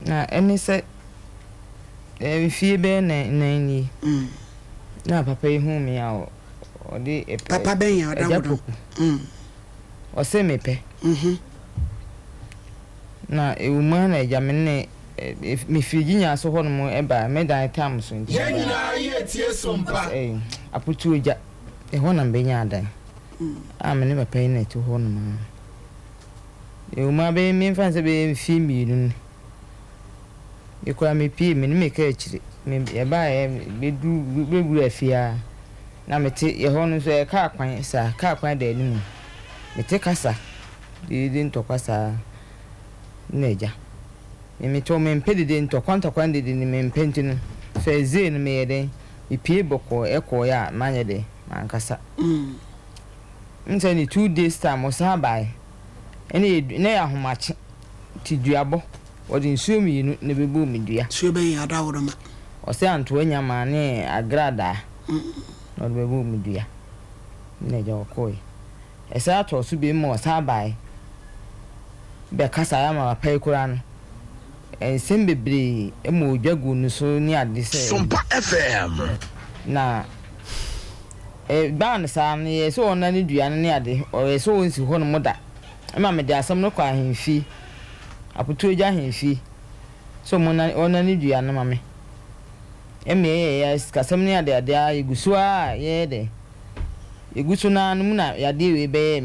Na ɛne sɛ, mfie bɛyɛ nan nie na papa yi huu me a ɔde Papa bɛn a ɔda Agya wo no? Poku. Ɔse mepɛ. Na ɛwɔ mu ara na agya me ne mefiri Gyinya so hɔnom baa me dan tam so nti Yɛn nyinaa yɛ tie so mpa. Aputuo gya, ɛhɔ na mebɛnyaa dan a me ne papa yi na ɛte hɔnom ara. Ɛwɔ mu ara bɛyɛ memfa no sɛ bɛyɛ mfeɛ mmienu ni. Me koraa mepue, me ne me kaakyire, me yɛbaeɛ bɛduru bɛwuraa fie ara na mete yɛ hɔ no nso ɛyɛ kaa kwan saa, kaa kwan da anim. Mete kasa dede ntɔkwa saa na agya. Me mete hɔ mempɛ dede ntɔkwa ntɔkwa ne dede no mempɛ nti no first day no meyɛɛ dɛn mepue bɔkɔɔ ɛkɔeɛ a manyɛ dɛn mankasa. Nsɛ ne 2 days time ɔsan baeɛ ɛna yɛ na ɛyɛ ahomakye nti duabɔ wɔde nsuo mmienu na ɛbɛbɔɔ me dua. Nsuo bɛn yɛ adaworoma? Ɔsɛ antoa nyamaa ne agradaa na ɔde bɛbɔɔ me dua na agya ɔkɔeɛ. Ɛsan atɔɔ so bio ma ɔsan baeɛ bɛkasaeɛ ama papa yi koraa no nsɛm bebree ma odwa guu ne so ne ade sɛ. Sompa FM. Na ɛbaa no saa no yɛɛ sɛ ɔnna ne dua no ne ade ɔyɛ sɛ ɔnsi hɔ nom da ɛma mede asɛm no kɔ ahemfie Apotuogya ahemfie sɛ ɔnna ne dua no ma me ɛma yɛyɛ sikasɛm ne ade ade a yɛgu so a yɛyɛ dɛ yɛgu so naa no mu na yadeɛ wei bɛyɛɛ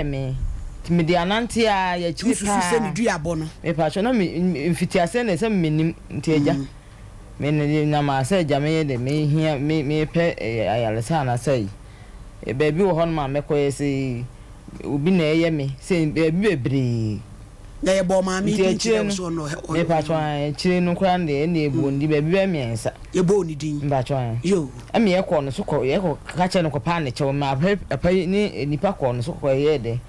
me nti mede anante a yɛakyiri Wosusu sɛ ne paa dua bɔ no? Mepatwɛ na me mfitiaseɛ na sɛ menim nti agya me ne nam a sɛ agya meyɛ dɛ mehia me mepɛ ayaresa anaasɛ yi baabi wɔ hɔnom a mɛkɔyɛ sɛ obi na ɛyɛ me sɛ baabi bebree. Na yɛbɔ maame Nti din akyire kyerɛ wo no sɛ ɔno mepatwɛ a akyire no koraa no deɛ ɛna ebuo no di baabi bɛyɛ mmiɛnsa. Yɛbɔɔ ne din? Mpatwɛ a Yo. Ɛma yɛkɔɔ no so kɔ yɛkɔ ka kyerɛ no kɔpaa ne kyɛw ma apa yi ne nipa kɔɔ no so kɔ yɛɛ dɛ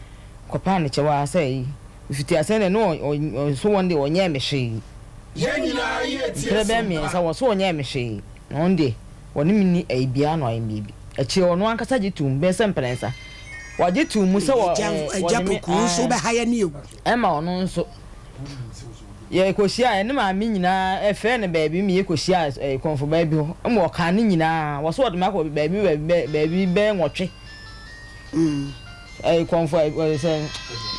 kɔpaa ne kyɛw a sɛ yi mfiti asɛn dɛ no ɔso wɔn deɛ ɔnyɛɛ me hwee. Yɛn nyinaa yɛ tie Mpere so bɛyɛ mpa. mmiɛnsa wɔ so ɔnyɛɛ me hwee na ɔno deɛ wɔne me ni ayi biara na ɔyɛ me biribi akyire ɔno ankasa gye tum bɛyɛ sɛ mprɛnsa wagye tum mu sɛ wɔ Agya agya wɔde me Poku wo nso wobɛha yɛ ne ewu. Ɛma ɔno nso yɛkɔhyia ɛne maame nyinaa ɛfrɛ no baabi ma yɛkɔhyia kɔnfo baabi hɔ ma ɔkaa ne nyinaa wɔ so wɔde me akɔ baabi baabi baabi bɛyɛ 8 kɔnfo sɛ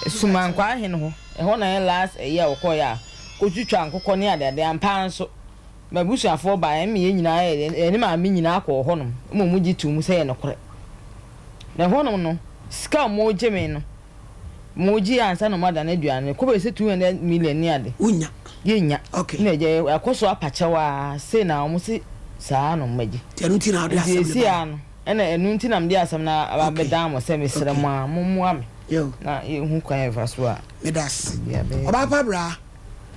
sumankwaa ahene hɔ ɛhɔ na yɛ last ɛyi a wɔkɔɔyɛ a kɔtwitwa nkokɔ ne adeade ampa nso m'abusuafoɔ baa ɛma yɛn nyinaa ɛne maame nyinaa kɔɔ hɔnom ma ɔmo gye tum sɛ yɛ nokorɛ na ɛhɔnom no sika a ɔmo gye me no mo gye ansa na ɔmo ada no aduane kɔ bɛyɛ sɛ 200 million ne ade. Wonya? Yɛnya. Okay. Na agya ɛkɔ so apakyɛw a sei na ɔmo se saa na ɔmo agye. Nti ɛno nti na wode Nti asɛm no esi baeɛ? a no ɛna ɛno nti na mede asɛm no aba bɛdan mo sɛ mesrɛ mo a mommoa me Yo. na yɛhu kwan a yɛfa so a Meda ase. biribiara bɛyɛ. Ɔbaa pa bra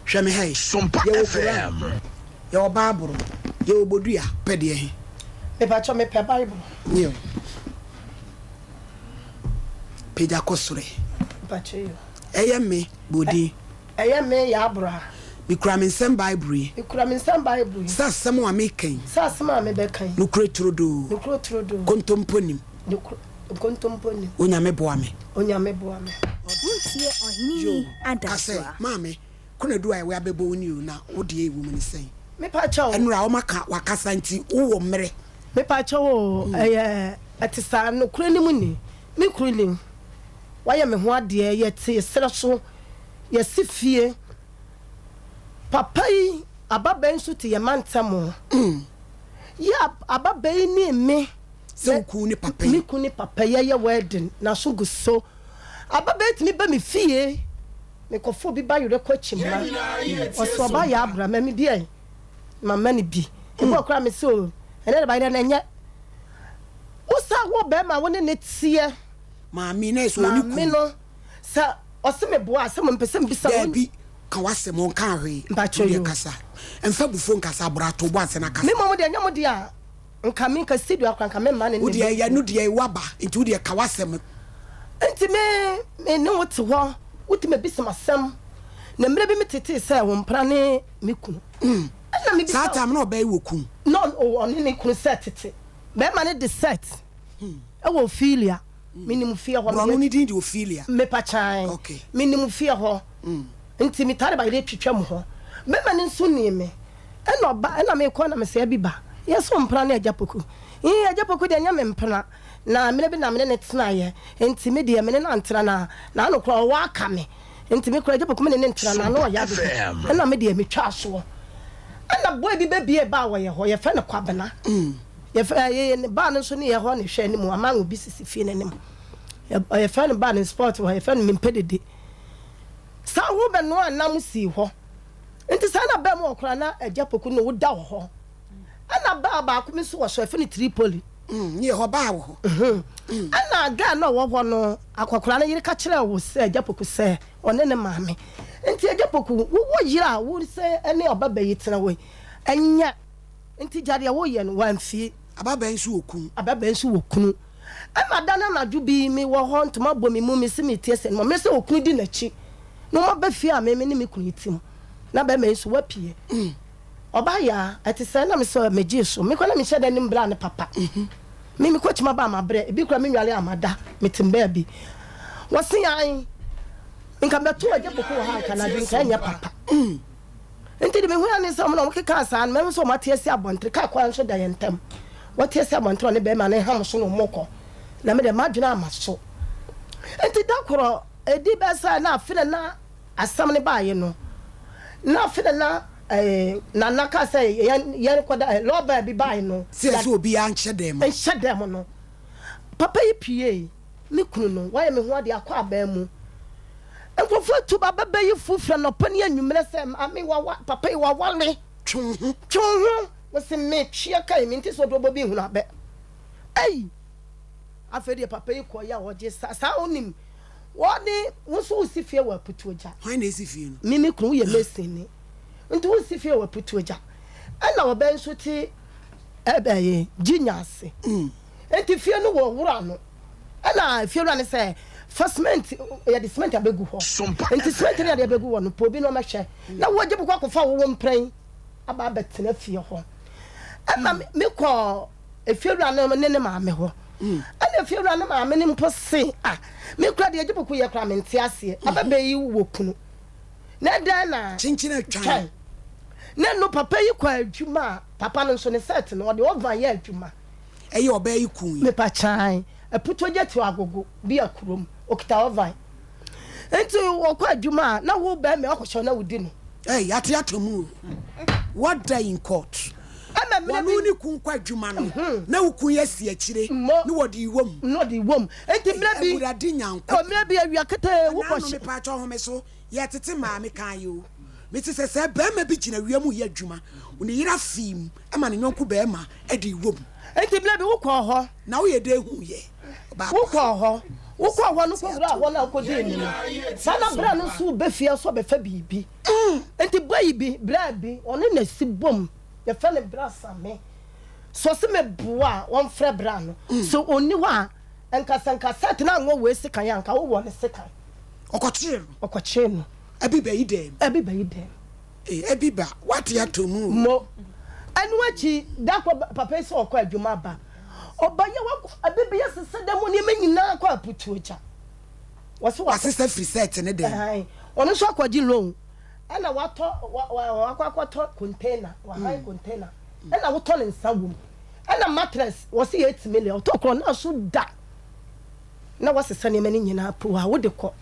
hwɛ me ha yi. Sompa Yɛwɔ FM. Koran, yɛwɔ Bible, yɛwɔ bodua, pɛ deɛ he? Mepakyɛ mepɛ Bible. Yo. Pagya kɔ soro ɛ. Mepakyɛ yo. Ɛyɛ me bɔdin. Ɛyɛ me yɛ abora. Mekura me nsɛm Bible yi. Mekura me nsɛm Bible yi. Sɛ asɛm a meka yi. Sɛ asɛm a mebɛka yi. Nokorɛ turodoo. Nokorɛ turodoo. Kontompo nim. Nkontompo nim. Onyame boa me. Onyame boa me. Wontie ɔhene Yo. yi Ka sɛ, adasoa. maame, Konadu a ɛwɔ abɛbɔ wo ni o na wo deɛ ɛwɔ mu ne sɛn? Mepakyɛ wo. Ɛnora wɔma ka wakasa nti wowɔ mmerɛ. Mepakyɛ wo ɛyɛ ɛte saa nokorɛ no mu ni me kunu ni wayɛ me ho adeɛ yɛte serɛ so yɛsi fie papa yi ababaa yi nso te yɛ mantam yɛ ababaa yi ne me. Sɛ wo kunu ne papa yi. Me kunu ne papa yi yɛyɛ wedding n'aso gu so ababaa yi tumi ba me fie mekɔfo obi ba yerɛ kɔ akyi ma ɔsɛ ɔba yɛ abra ma me bi ɛ mama ne bi ebi wɔ koraa me sɛ o ɛnɛ de ba yerɛ na ɛnyɛ wosa wɔ bɛrima wo ne ne teɛ. Maame na ɛsɛ ɔne kunu. Maame no sɛ ɔsɛ me boa sɛ mo mpɛ sɛ mbisa. Daabi ka w'asɛm ɔnka hwee. Mpakyɛ yo. Kasa mfa bufuo nkasa abora to bɔ asɛ na kasa. Me mɔmu deɛ nyɛ mo deɛ a nka mi nka studio akora nka me mma ne ne. Wo deɛ yɛ no deɛ waba nti wo deɛ ka w'asɛm. Nti me ne wo te hɔ wotumi ebisa m'asɛm na mmerɛ bi me tete sɛ wo mpra ne me kunu. Ɛna me bisa. Saa time na ɔbɛyɛ wɔ kun. Na ɔne ne kunu sɛ tete bɛrima ne de set ɛwɔ Ophelia menim fie hɔ. Borɔno ne din de Ophelia. Mepa kyan. Okay. Menim fie hɔ. Nti metaa de bayerɛ twitwa mu hɔ. Bɛma no nso nii me. Ɛna ɔba, ɛna mekɔ na mesɛ Abi ba, yɛse wo mpena ne Agya Poku? Ii, Agya Poku deɛ ɛnyɛ me mpena, na mmerɛ bi na mene no tenaeɛ, nti me deɛ mene no antena na n'ano koraa ɔwɔ aka me, nti me koraa Agya Poku mene no ntena n'ano ɔya dodo, ɛna me deɛ metwaa soɔ. Ɛna boy bi bɛbiee baa wɔ yɛ hɔ, yɛfrɛ no Kwabena, yɛfrɛ, ɛɛ, ne baa no nso ne yɛ hɔ na ɛhwɛ anim, amango bi sisi fie no anim, yɛfrɛ no baa no sport hɔ, yɛfrɛ no Mempɛ Dede. Saa wo bɛnoaa nam sii hɔ. Nti saa na bɛɛ mu wɔ koraa na Agya Poku no wo da wɔ hɔ. Ɛna baa baako bi nso wɔ so yɛfrɛ no Tripoli. Mm, ne yɛ hɔ baa wɔ hɔ. Ɛna girl no a ɔwɔ hɔ no akɔkoraa no yere ka kyerɛɛ wo sɛ Agya Poku sɛ ɔne ne maame. Nti Agya Poku wo wɔ yere a wo sɛ ɛne ɔba bɛ yi tena hɔ yi ɛnyɛ. Nti gya deɛ wo yɛ no wamfie. Ababaa yi nso wɔ kunu. Ababaa yi nso wɔ kunu. Ɛna da no anadwo bi me wɔ hɔ ntoma bɔ me mu me se me tie sɛ no me sɛ okunu di n'akyi na ɔma ba fie a me me ne me kunu yi te mu na bɛrima yi nso wapue ɔba yaa ɛte sɛ na me sɛ me gyee so me kɔ na me hyɛ da nim bra ne papa me me kɔ kyima ba ma brɛ ebi kura me nwale a ma da me te baabi wɔse an nka bɛto agya koko wɔ ha nka na adwene nka ɛnyɛ papa. Nti de mehui ane sɛ wɔn na wɔkekaa saa no, mahu sɛ wɔate asi abɔntere, kaa kwan nso da yɛn ntam. Wɔate asi abɔntere ɔne bɛrima no ham so na wɔkɔ, na me deɛ m'adwene amma so. Nti da korɔ, ɛdi bɛyɛ sɛ na afe na na asɛm no baeɛ no, na afe na na eh, Nana kaa sɛ yɛn yɛn kɔda eh, lɔɔbaa bi baeɛ no. Sɛ ɛsɛ obiara nhyɛ dɛm. Nhyɛ dɛm no. Papa yi piee. Me kunu no, wayɛ me ho adeɛ akɔ aban mu. Nkurɔfoɔ atu ba bɛbɛyi fo firi anɔpa ne anwummerɛ sɛ, Maame, wawa, papa yi waware. Twe wo ho. Twe wo ho. Wɔse metweɛ kai, mente sɛ ɔdɔbɔ bi nhunu abɛ. Ei! Afei deɛ papa yi kɔeɛ a ɔgye saa, saa wonim, wɔne, wo nso wosi fie wɔ Aputuogya. Hwan na esi fie no? Me, me kunu, woyɛ mason ni. Nti wosi fie wɔ Aputuogya. Ɛna ɔbaa yi nso te ɛbɛyɛ Gyinya ase. Enti fie no wɔ wura no. Ɛna fie wura no sɛ, Fa cement, yɛde cement abɛgu hɔ. Enti cement no yɛde abɛgu hɔ no, pɛ obi na ɔmmɛhwɛ. Na wogye bɛkɔ akɔfa wo wo mprɛn aba abɛtena fie hɔ. Ɛna mekɔɔ efie wura no ne ne maame hɔ. Ɛna efie wura no maame no mpo se, Ah, me koraa deɛ Agyepoku yɛ koraa mente aseɛ. Ababaa yi wɔ kunu. Na ɛdɛn na. Kyenkyen atwan. Na ɛno papa yi kɔ adwuma a, papa no nso ne set no, ɔde oven yɛ adwuma. Ɛyɛ ɔbaa yi kun yi. Mepa kyan aputo gye to agogo bi a kurom okita oven nti ɔkɔ adwuma a na wo bɛɛma ɔkɔhyɛ na wodi no. Ɛy yate ato mu o what da in court Ɛma mmerɛ bi wɔno ne kun kɔ adwuma no na wo kun yi asi akyire Mmɔ ne wɔde wom na ɔde wom nti mmerɛ bi Awurade Nyankopɔn mmerɛ bi awia ketee wo kɔ Ɛna ano hyɛ. mepa kyɛw home so yɛ tete maame kan yi o mete sɛ sɛ bɛɛma bi gyina wia mu yɛ adwuma ne yere afii mu ma ne yɔnko bɛɛma de wɔ mu. Enti berɛ bi wokɔɔ hɔ. Na woyɛ dɛn huu yɛ, ɔbaa pa? Wokɔɔ hɔ. Wokɔɔ hɔ no kɔwuraa hɔ na wokɔdii ni no. Saa na berɛ no nso woba fie nso ɔbɛfa biribi. Enti boy bi, braa bi, ɔne na si bom, yɛfrɛ no Bra Same. Sɛ ɔse meboa a, wɔmfrɛ bra no. Sɛ ɔnni hɔ a, nka sɛ nka Seth no anwɔ wei sekan a, nka wowɔ ne sekan. Ɔkɔkyee no. Ɔkɔkyee no. Abi bɛyi dɛm. Abi bɛyi dɛm. Ee Abi ba, woate atɔ mu o. Mo. Ɛno akyi, da koro papa yi sɛ ɔkɔ adwuma aba. Ɔbaeɛ wakɔ Abi bɛyɛ sesa dan mu nneɛma nyinaa kɔ aputuo gya. Wɔse wakɔ. Wasesa firi sɛɛte ne dɛm. Ae. Ɔno nso akɔgye loan. Ɛna watɔ, wa, wa, wakɔ akɔtɔ container, wahan container. Ɛna wotɔ ne nsa wom. Ɛna mattress, wɔse yɛ 8 million. Ɔtɔ korɔ no so da. na wɔasesa nneɛma no nyinaa po a, wode kɔ.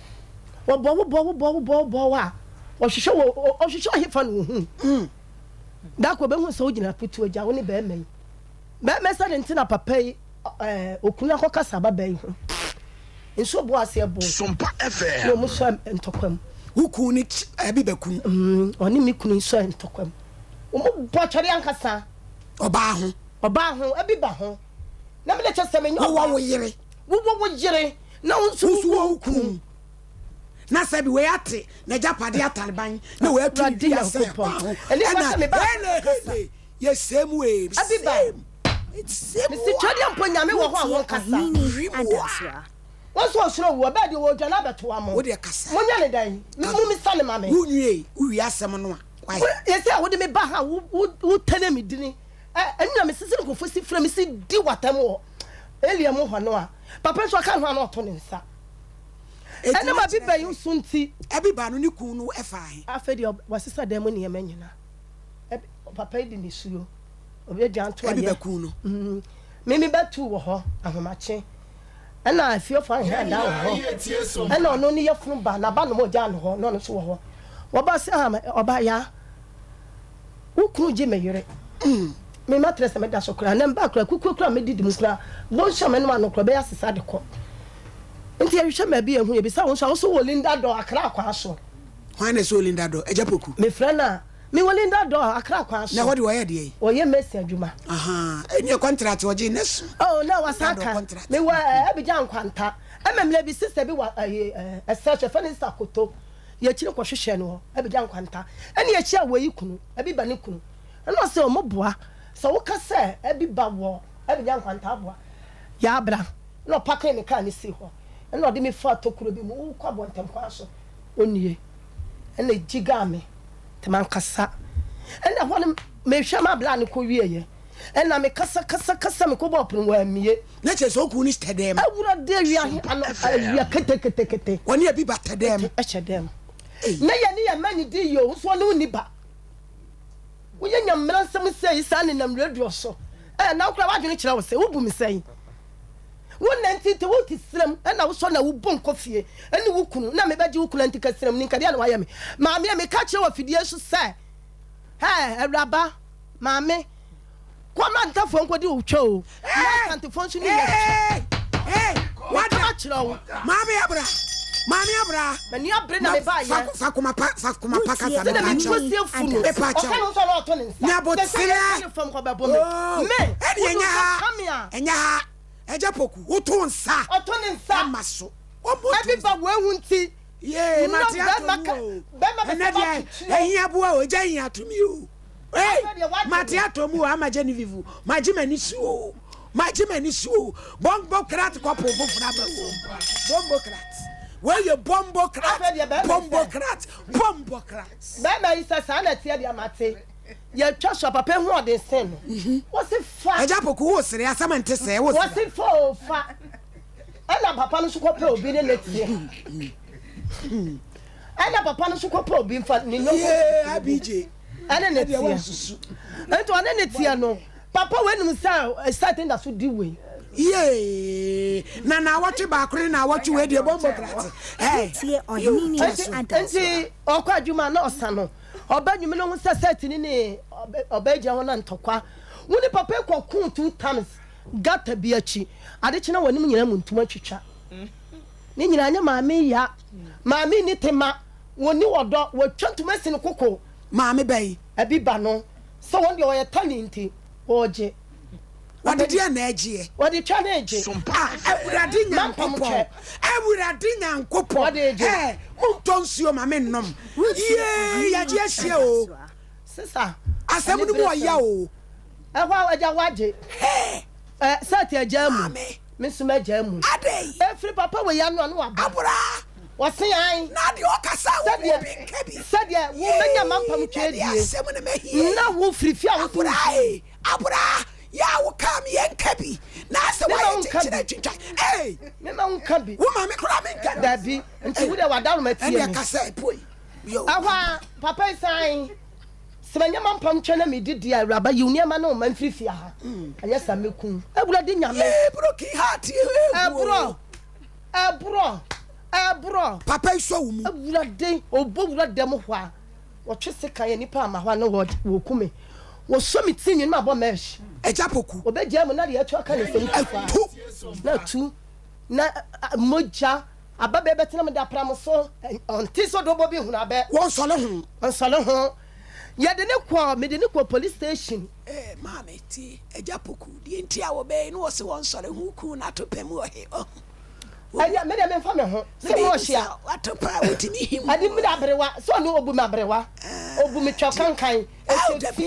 Wɔbɔ wo bɔ wo bɔ wo bɔ wo bɔ wo a, wɔhwehwɛ wɔ ɔhwehwɛ ɔhefa na ohun. Mm. Da koro bɛhu sɛ wogyina putu agya wo ne bɛrima yi. Bɛrima sɛ de nti na papa yi ɛɛ okunu akɔkasa ababaa yi ho. Nsuo bɔ aseɛ bo. Sompa FM. Na wɔn sɔ ntɔkwa mu. Wo kun ne ɛbi bɛ kun. Mm, ɔne me kunu sɔ ntɔkwa mu. Wɔn bɔ atwɛre ankasa. Ɔbaa ho. Ɔbaa ho, ɛbi ba ho. Na me de kyɛ sɛ menyɛ ɔbaa. Wowɔ wo yere. Wowɔ wo yere, na wo nso wowɔ wo kunu. Na sɛ bi wei ate n'agyapadeɛ ataleban na wei atu ne dua sɛ ɛkwan ho, ɛna hele hele yɛ same way, same, it's same Mesi twɛdeɛ mpo Nyame wɔ hɔ a wɔnkasa. Wɔn nso wɔsoro wu, ɔbaa deɛ wɔredwane abɛtoa mo. Wo deɛ kasa. Monyɛ ne dɛn? Mommisa no ma me. Wonwie, wowie asɛm no a, why? Yɛsɛ a wode me ba ha, wotɛnɛ me dini. Ɛno na mesese nkurɔfoɔ si frɛ me si di w'atɛm wɔ Elia mu hɔ no a, papa nso ɔka ne ho a na ɔto ne nsa. Ɛnam Abiba yi so nti. Abiba no ne kunu no faa he? Afei deɛ wasesa dan mu nneɛma nyinaa. Papa yi de nisuo, obi agya nto ayɛ. Abiba kunu no. Me me ba tuu wɔ hɔ ahomakye. Ɛna afiefo ahwɛ ada wɔ hɔ. Ɛna ɔno ne yafunu ba, n'aba nom ɔgyaa no hɔ, na ɔno nso wɔ hɔ. Wɔba sɛ ah, ɔba ya, wo kunu gye me yere. Me ma trɛ sɛ meda so koraa, na mba koraa, kukuo koraa medidi mu koraa, bonsu a mɛnom ano koraa, ɔbɛyɛ asesa de kɔ. Nti yɛhwehwɛ baabi yɛhu, yɛbisa wo nso a, wo nso wɔ Linda Dɔ, Accra kwan so. Hwan na ɛsɛ Olinda Dɔ? Agya Poku. Mefrɛ no a, mewɔ Linda Dɔ, Accra kwan so. Na ɛhɔ de ɔyɛ deɛn? Ɔyɛ mason adwuma. Ahaa, ɛnneɛ kɔntrate ɔgye ne so. Oh, na wasan ka, mewɔ eh, Abidjan Nkwanta. Ɛma mmerɛ bi, sister bi wɔ ɛyi eh, ɛsɛ so, yɛfrɛ no Sister Koto. Yɛkyiri kɔhwehwɛɛ no hɔ, Abidjan Nkwanta. Ɛna yɛhyia wei kunu, Abiba ne kunu. Ɛna ɔse ɔmo boa, sɛ woka sɛ Abiba wɔ Abidjan Nkwanta aboa, yɛabra. Ɛna ɔpakee ne kaa no sii hɔ. Ɛna ɔde me faa tokuro bi mu, wokɔ abɔntɛm kwan so. Ɔnnie. Ɛna ɛgyigaa me nti mankasa. Ɛna ɛhɔ no mehwɛ ma abla no kɔ wieɛ. Ɛna me kasa kasa kasa me kɔ bɔɔ pono wammie. Na kyerɛ sɛ okunu no hyɛ dɛm. Awurade awia he ano awia ketekete. Ɔne abi ba tɛ dɛm. Ɛhyɛ dɛm. Na yɛne yɛn mma nnidi yie o, nso ɔne wo nni ba. Woyɛ nyamera nsɛm sei saa nenam radio so. Ɛɛ na wo koraa w'adwene kyerɛ wo sɛ wobu me sɛn? Wo nna nti nti wo te serem ɛna wo sɔ na wo bom kɔ fie ɛne wo kunu na me bɛgye wo kunu nti ka serem ni nka deɛ na wayɛ me maame a meka kyerɛ wɔ fidie so sɛ hɛɛ awuraba maame kɔ ma ntafoɔ nkɔdi wo twɛ o na asantefoɔ nso ne yɛ twɛ meka ma kyerɛ wo maame abra maame abra m'ani abere na me ba yɛ fa koma pa fa koma pa kasa me pa kyɛw funu me pa kyɛw ɔka no nso na ɔto ne nsa nyabotrɛ ne fam kɔ bɛbɔ me me ɛne ɛnyɛ ha ɛnyɛ ha ɛgya poku woto nsa ɔto ne nsa ɛma so ɛbi ba wo ehu nti yee mate ato mu o ɛnɛ deɛ ɛhia boa o ɛgya hia to mi o ee mate ato mu o ama Genevieve magye m'ani so o magye m'ani so o bɔnbɔ krat kɔpo foforɔ aba o bɔnbɔ krat wɔyɛ bɔnbɔ krat bɔnbɔ krat bɔnbɔ krat. Bɛrima yi sɛ saa na ɛteɛ deɛ mate. Yɛtwa so a papa yi ho ɔden sen no. Wɔse fa. Agya Poku wo sere asɛm nte sɛɛ wo sere. Wɔse fa o fa. Ɛna papa no nso kɔpɛ obi ne ne teɛ. Ɛna papa no nso kɔpɛ obi nfa ne nyɔnko. Yee ABJ. Ɛne ne teɛ. Nti ɔne ne teɛ no papa wei nim sɛ sɛte da so di wei. Yee na naawɔtwe baako ne naawɔtwe wei deɛ bɔmbɔ krate. Tie ɔhene ni Nti ɔkɔ adwuma na ɔsa no. Ɔba nwuma no ho sɛ sɛtini ne ɔbaa gyina hɔ na ntɔkwa. Wo ne papa yi kɔ koo two times gutter bi akyi. Ade kye na w'anim nyinaa mu ntoma twitwa. Ne nyinaa nyɛ maame ya. Maame nni tema, wɔnni ɔdɔ, wɔatwa ntoma asi ne koko. Maame bɛn? Abi ba no sɛ wɔn deɛ ɔyɛ tani nti wɔregye. Wɔde deɛ na ɛgyeɛ. Wɔde twa ne gye. Ah, Awurade Nyankopɔn. Awurade Nyankopɔn. Wɔde gye. Eh, montɔ nsuo ma me nnom. Yee, yɛgye ahyia o. Sisa. Asɛm no mu ɔya o. Ɛhɔ a agya wagye. Hey. Eh, sɛ agya mu. Maame. Me nso m'agya mu. Adɛn? Efiri papa wei ano a na waba. Abora. Wɔse an. Na deɛ ɔkasa a wo mu bi nka bi. Sɛdeɛ wo mɛnya mampam twa adie. adie. Asɛm no mɛhie. Na wo firi fie a wo so. Abora e. Abora, yɛ a wo kaa me yɛ nka bi. Na asɛ Mema wayɛ wo nka kyekyerɛ bi. twintwan. Ei! Mema wo nka bi. Wo maame koraa me nka bi. Dabi, nti wo deɛ w'adaworoma tie Ɛndeɛ me. kasa ɛ poi. Yo. Ɛhɔ a, papa yi san, sɛ manya mampam twɛ na medi deɛ a, awuraba yi wo nneɛma ne wo mma mfiri fie ha. Anyɛ saa mɛku wo. Awurade Nyame. Yee, broken heart yi ehu o. Ɛborɔ, ɛborɔ, ɛborɔ. Papa yi sɔ wo mu. Awurade, ɔbɔ wura dɛm hɔ a. Wɔtwe sekan yɛ nipa ama hɔ a na wɔku me. Wɔsɔ me ti nwi na mabɔ mesh. Agya Poku. Wɔbɛgyaa mu na deɛ atu aka ne nsam tu faa. Atu. Na atu. Na mogya aba bɛ bɛtena me dapram so. Ɔnte sɛ ɔdɔbɔ bi hunu abɛ. Wɔnsɔle ho. Wɔnsɔle ho. Yɛde ne kɔ, mede ne kɔ police station. Eh, maame tie, Agya Poku, deɛ nti a wɔbɛyɛ no wɔse wɔnsɔle ho kuu no ato pɛ mu wɔ he, ɔho. Ɛyɛ me deɛ memfa me ho sɛ mo ɔhyia. Wato paa wotumi him. Ɛde mi aberewa sɛ ɔno obu mi aberewa obu mi twɛ kankan ɛhyɛ fi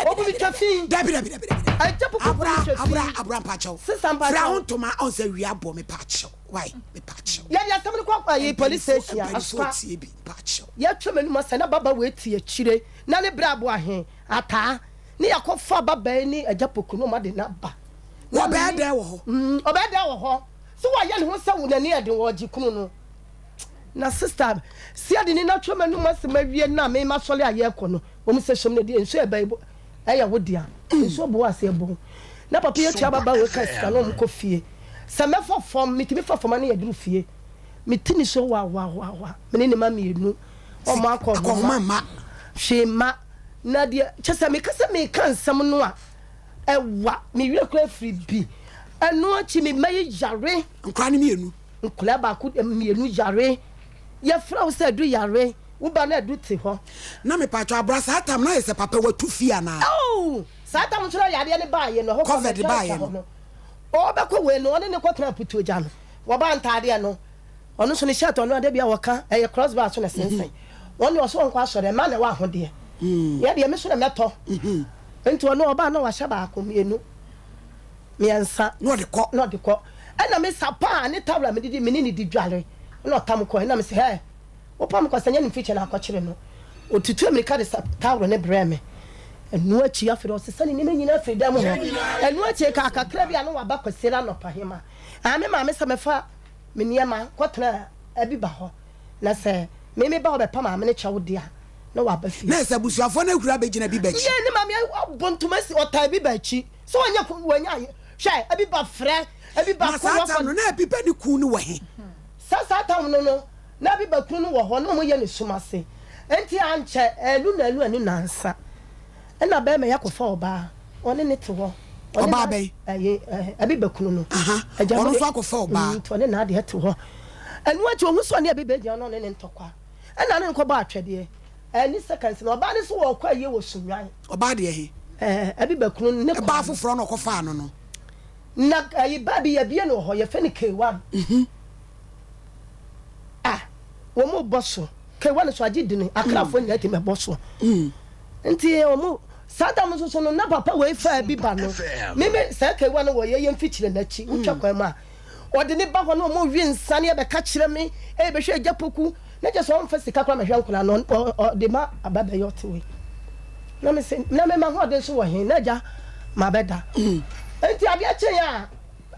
obu mi twɛ fi. Dabi dabi dabi dabi. Ɛgya pupu bu mi twɛ fi. Abura abura mpakyɛw. Sisan mpakyɛw. Fira ho ntoma ɔn sɛ wia bɔ mi pakyɛw wai mi pakyɛw. Yɛde asɛm no kɔ ayi police station asokwa. Mpanyinfoɔ tie bi mpakyɛw. Yɛtwa m'anum asɛ na baba wei te akyire na ne bere abo ahe ataa ne yɛakɔ fa baba yi ne agya poku no ma de no aba. Wɔbɛɛ dɛ wɔ hɔ. Ɔbɛɛ dɛ wɔ hɔ. So wayɛ ne ho sɛ wo n'ani yɛ den wɔ ɔgye kunu no? Na sister Siadi ne natwerɛ m'anum asɛm awie no a me masɔre a yɛrekɔ no, wɔn sɛ hyɛm no deɛ nsuo ɛba yi ɛyɛ wo dea, nsuo bu aseɛ bɔ na papa yi atua ababaawa yi ka sika na wɔn kɔ fie. Sɛ mɛfa fam, metumi fa fam a na yɛduru fie. Mete nisuo wawawawa, me ne ne mma mmienu, wɔn akɔ nhoma, hwee mma. Na deɛ kyɛ sɛ meka sɛ meka nsɛm no a, ɛwa, me werɛ koraa firi bi. Ɛno akyi me mma yi yare. Nkwadaa no mmienu. Nkwadaa baako mmienu yare. Yɛfrɛ wo sɛ adu yare, wo ba no adu te hɔ. Na mepatwɔ abra saa tam no ayɛ sɛ papa watu fie anaa? Oh! Saa tam nso na yareɛ no baeɛ no, ɛhɔ kɔ Covid baeɛ no. no. Ɔbɛkɔ wei no, ɔne ne kɔtena Aputuogya no, wɔbaa ntaadeɛ no, ɔno nso ne shirt ɔno a da biara wɔka, ɛyɛ cross bar so na ɛsensɛn. Wɔn deɛ ɔso ɔnkɔ asɔre, mmaa na ɛwɔ ahodeɛ. Yɛ deɛ me so na mɛtɔ. Nti ɔno ɔbaa na wahyɛ baako, mmienu. Miɛnsa. Na ɔde kɔ. Na ɔde kɔ. Ɛna me sapaa ne towel a mede di me ne no di dware. Ɛna ɔtam kɔe. Ɛna mese, Hɛɛ, wopam kɔ sɛ nyɛ ne mfikyire na akɔkyere no. Ɔtutuu mmirika de sa towel no brɛɛ me. Ɛno akyi afei deɛ ɔsesa ne nneɛma nyinaa firi dan mu hɔ. Ɛno akyi ɛkaa kakra bi a na waba Kwasiada anɔpahema. Ɛɛ, me maame sɛ mɛfa me nneɛma kɔtena Abiba hɔ. Na sɛ me meba hɔ bɛpa maame no kyɛw de a, na waba fie. Na sɛ abusuafoɔ no ahuri abɛgyina Abiba akyi. Yee, ne maame abɔ ntoma asi, ɔtaa Abiba akyi. Sɛ wanya kun, wanya ayɛ. Hwɛ, Abiba frɛ, Abiba Na kɔ saa na tam ɔkɔ. no, na Abiba ne kun no wɔ he? Sɛ saa tam no no, na Abiba kunu no wɔ hɔ, na wɔyɛ no sum ase. Enti ankyɛ, annu nnanu annu nnansa, ɛnna barima yi akɔfa ɔbaa, ɔne no te hɔ. Ɔne Ɔbaa na, bɛn? ɛyi, ɛɛ, Abiba kunu no. Aha, Agya ɔno mo nso de, akɔfa ɔbaa. nti ɔne n'adeɛ te hɔ. Ɛno akyi, ɔhu sɛ ɔne Abiba gyina na ɔne no ntɔkwa. Ɛnna ne no kɔbɔɔ atwɛdeɛ. Ɛne seconds no, ɔbaa no nso wɔɔkɔ ayie wɔ Sunnwan. Ɔbaa deɛ he? Ɛɛ, Abiba kunu no ne Baa kwan no. foforɔ na ɔkɔfaa no no. Na ɛyi baa bi yɛabie no wɔ hɔ, yɛfrɛ no K1. A, wɔn bɔ so. K1 nso agye dini, Akrafoɔ nyinaa tumi bɔ so. Nti wɔn, saa da no nso so no, na papa wei faa Abiba no. Meme, saa K1 no wɔ yɛyɛ mfikyire no akyi, wotwa kwan mu a. Ɔde ne ba hɔ na ɔmo we nsa ne ɛbɛka kyerɛ me ee bɛhwɛ agya poku na kyerɛ sɛ ɔmfa sika koraa mɛhwɛ nkwadaa no ɔde ma aba bɛyɛ ɔte wei na me se na me ma hoɔden nso wɔ he na agya ma bɛda nti adeɛ kye a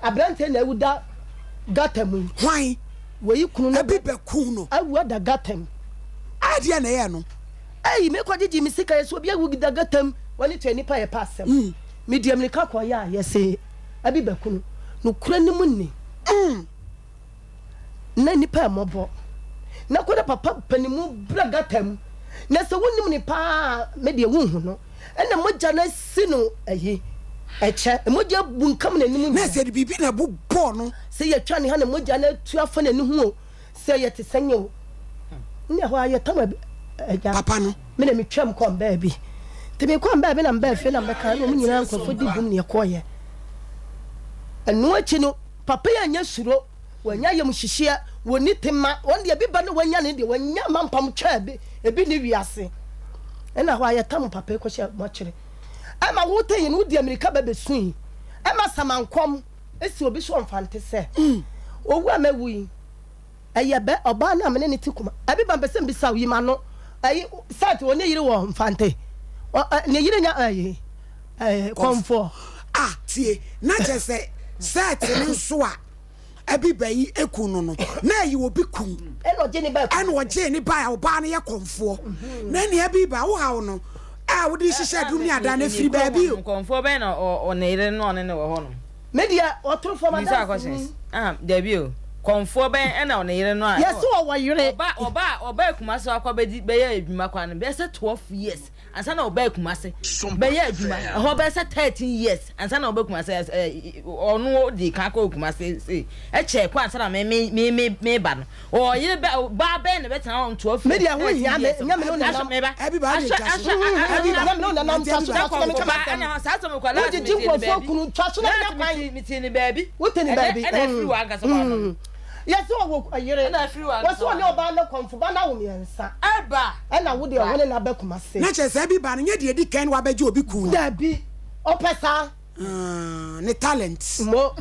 aberanteɛ na awu da gata mu yi Hwan? Wei kunu no Abi bɛku no. Awu ada gata mu. Adeɛ na ɛyɛ no. Ei mekɔ gyegye me sika yɛ sɛ obi awu da gata mu wɔne tua nipa yɛ pɛ asɛm medi amirika kɔ yɛ a yɛse Abi bɛku no. Nokorɛ no mu ni, na nnipa mmɔbɔ. Na kɔ na papa panimu bra gata mu, na sɛ wonim no paa a, me deɛ wonhu no. Ɛna mogya no asi no ayi, ɛkyɛ, mogya abunkam n'anim Na nyinaa. sɛ biribi na ɛbobɔɔ no. Sɛ yɛtwa ne ha na mogya no atu afa n'ani ho o, Sɛ yɛte sɛn o, nna ɛhɔ ara yɛtam agya. Papa no. Me na metwam kɔɔ mbaabi. Nti mekɔɔ mbaabi na mebaa fie na mebɛkaa na wɔn nyinaa nkurɔfoɔ di bum na yɛkɔeɛ. Ɛno akyi no, papa yi annya suro, wannya ayamuhyehyeɛ, wɔnni tema, wɔn deɛ ebi ba na wanya ne deɛ, wanya ama mpam twaa ebi, ebi nni wiase. Ɛna hɔ ara yɛtam papa yi kɔhyɛɛ mɔkyere. Ɛma wote yi no, wodi amirika ba bɛsui. Ɛma samankɔm si obi so ɔmfa nte sɛ, owu a mawu yi, Ɛyɛ bɛ ɔbaa no a me ne no te kuma. Ɛbi ba mpɛ sɛ mbisa wo yi m'ano. Ɛyi sat wɔ ne yere wɔ mfante. Ɔ ɛ ne yere nya ɛyi ɛɛ kɔnfoɔ. Ah tie na kyerɛ sɛ sat no nso a ɛbi ba yi eku no no na ɛyɛ obi kun. Ɛna ɔgye ne ba ɛna ɔgye ne ba a ɔbaa no yɛ kɔnfoɔ na nea ɛbi ba wo haw no a wode hyehyɛ adum ne adan no efiri baabi o. Kɔnfoɔ bɛn na ɔ ne yere no ɔne no wɔ hɔ no. Me deɛ ɔtorofoɔ ma Bisa questions. Ah, dabi o. Kɔmfoɔ bɛn ɛna ɔne yere no a. Yɛse ɔwɔ yere. Ɔba ɔba ɔba Kumasi akɔ bɛdi bɛyɛ adwuma kwa no bɛyɛ sɛ 12 years ansa na ɔba Kumasi bɛyɛ adwuma ɛhɔ bɛyɛ sɛ 13 years ansa na ɔba Kumasi ɛ ɔno di kan kɔ Kumasi se ɛkyɛ kɔ ansa na me me me me me ba no Ɔyere bɛ baa bɛn na bɛtena hɔ ntoa fie. Me deɛ ho hia me nyɛ me ne wo nanam. Ɛbi ba de twa so. Ɛbi ba nyɛ me ne wo nanam twa so twa so na me ka m'asɛm. Wo gyegye nkurɔfoɔ kunu twa so na me nya kwan. Me ti ne baabi. Wo te ne baabi. Ɛna afiri wɔ ankasa wɔ ano. Yɛsɛ ɔwɔ ɔyere. Wɔsɛ ɔne ɔbaa no kɔmfo ba no awo mmiɛnsa. Ɛba. Ɛna wo deɛ wo ne no aba Kumase. Na kyerɛ sɛ ɛbi ba no nyɛ deɛ edi kan na wabɛgye obi kunu. Dabi ɔpɛ saa. Ne talent. Mo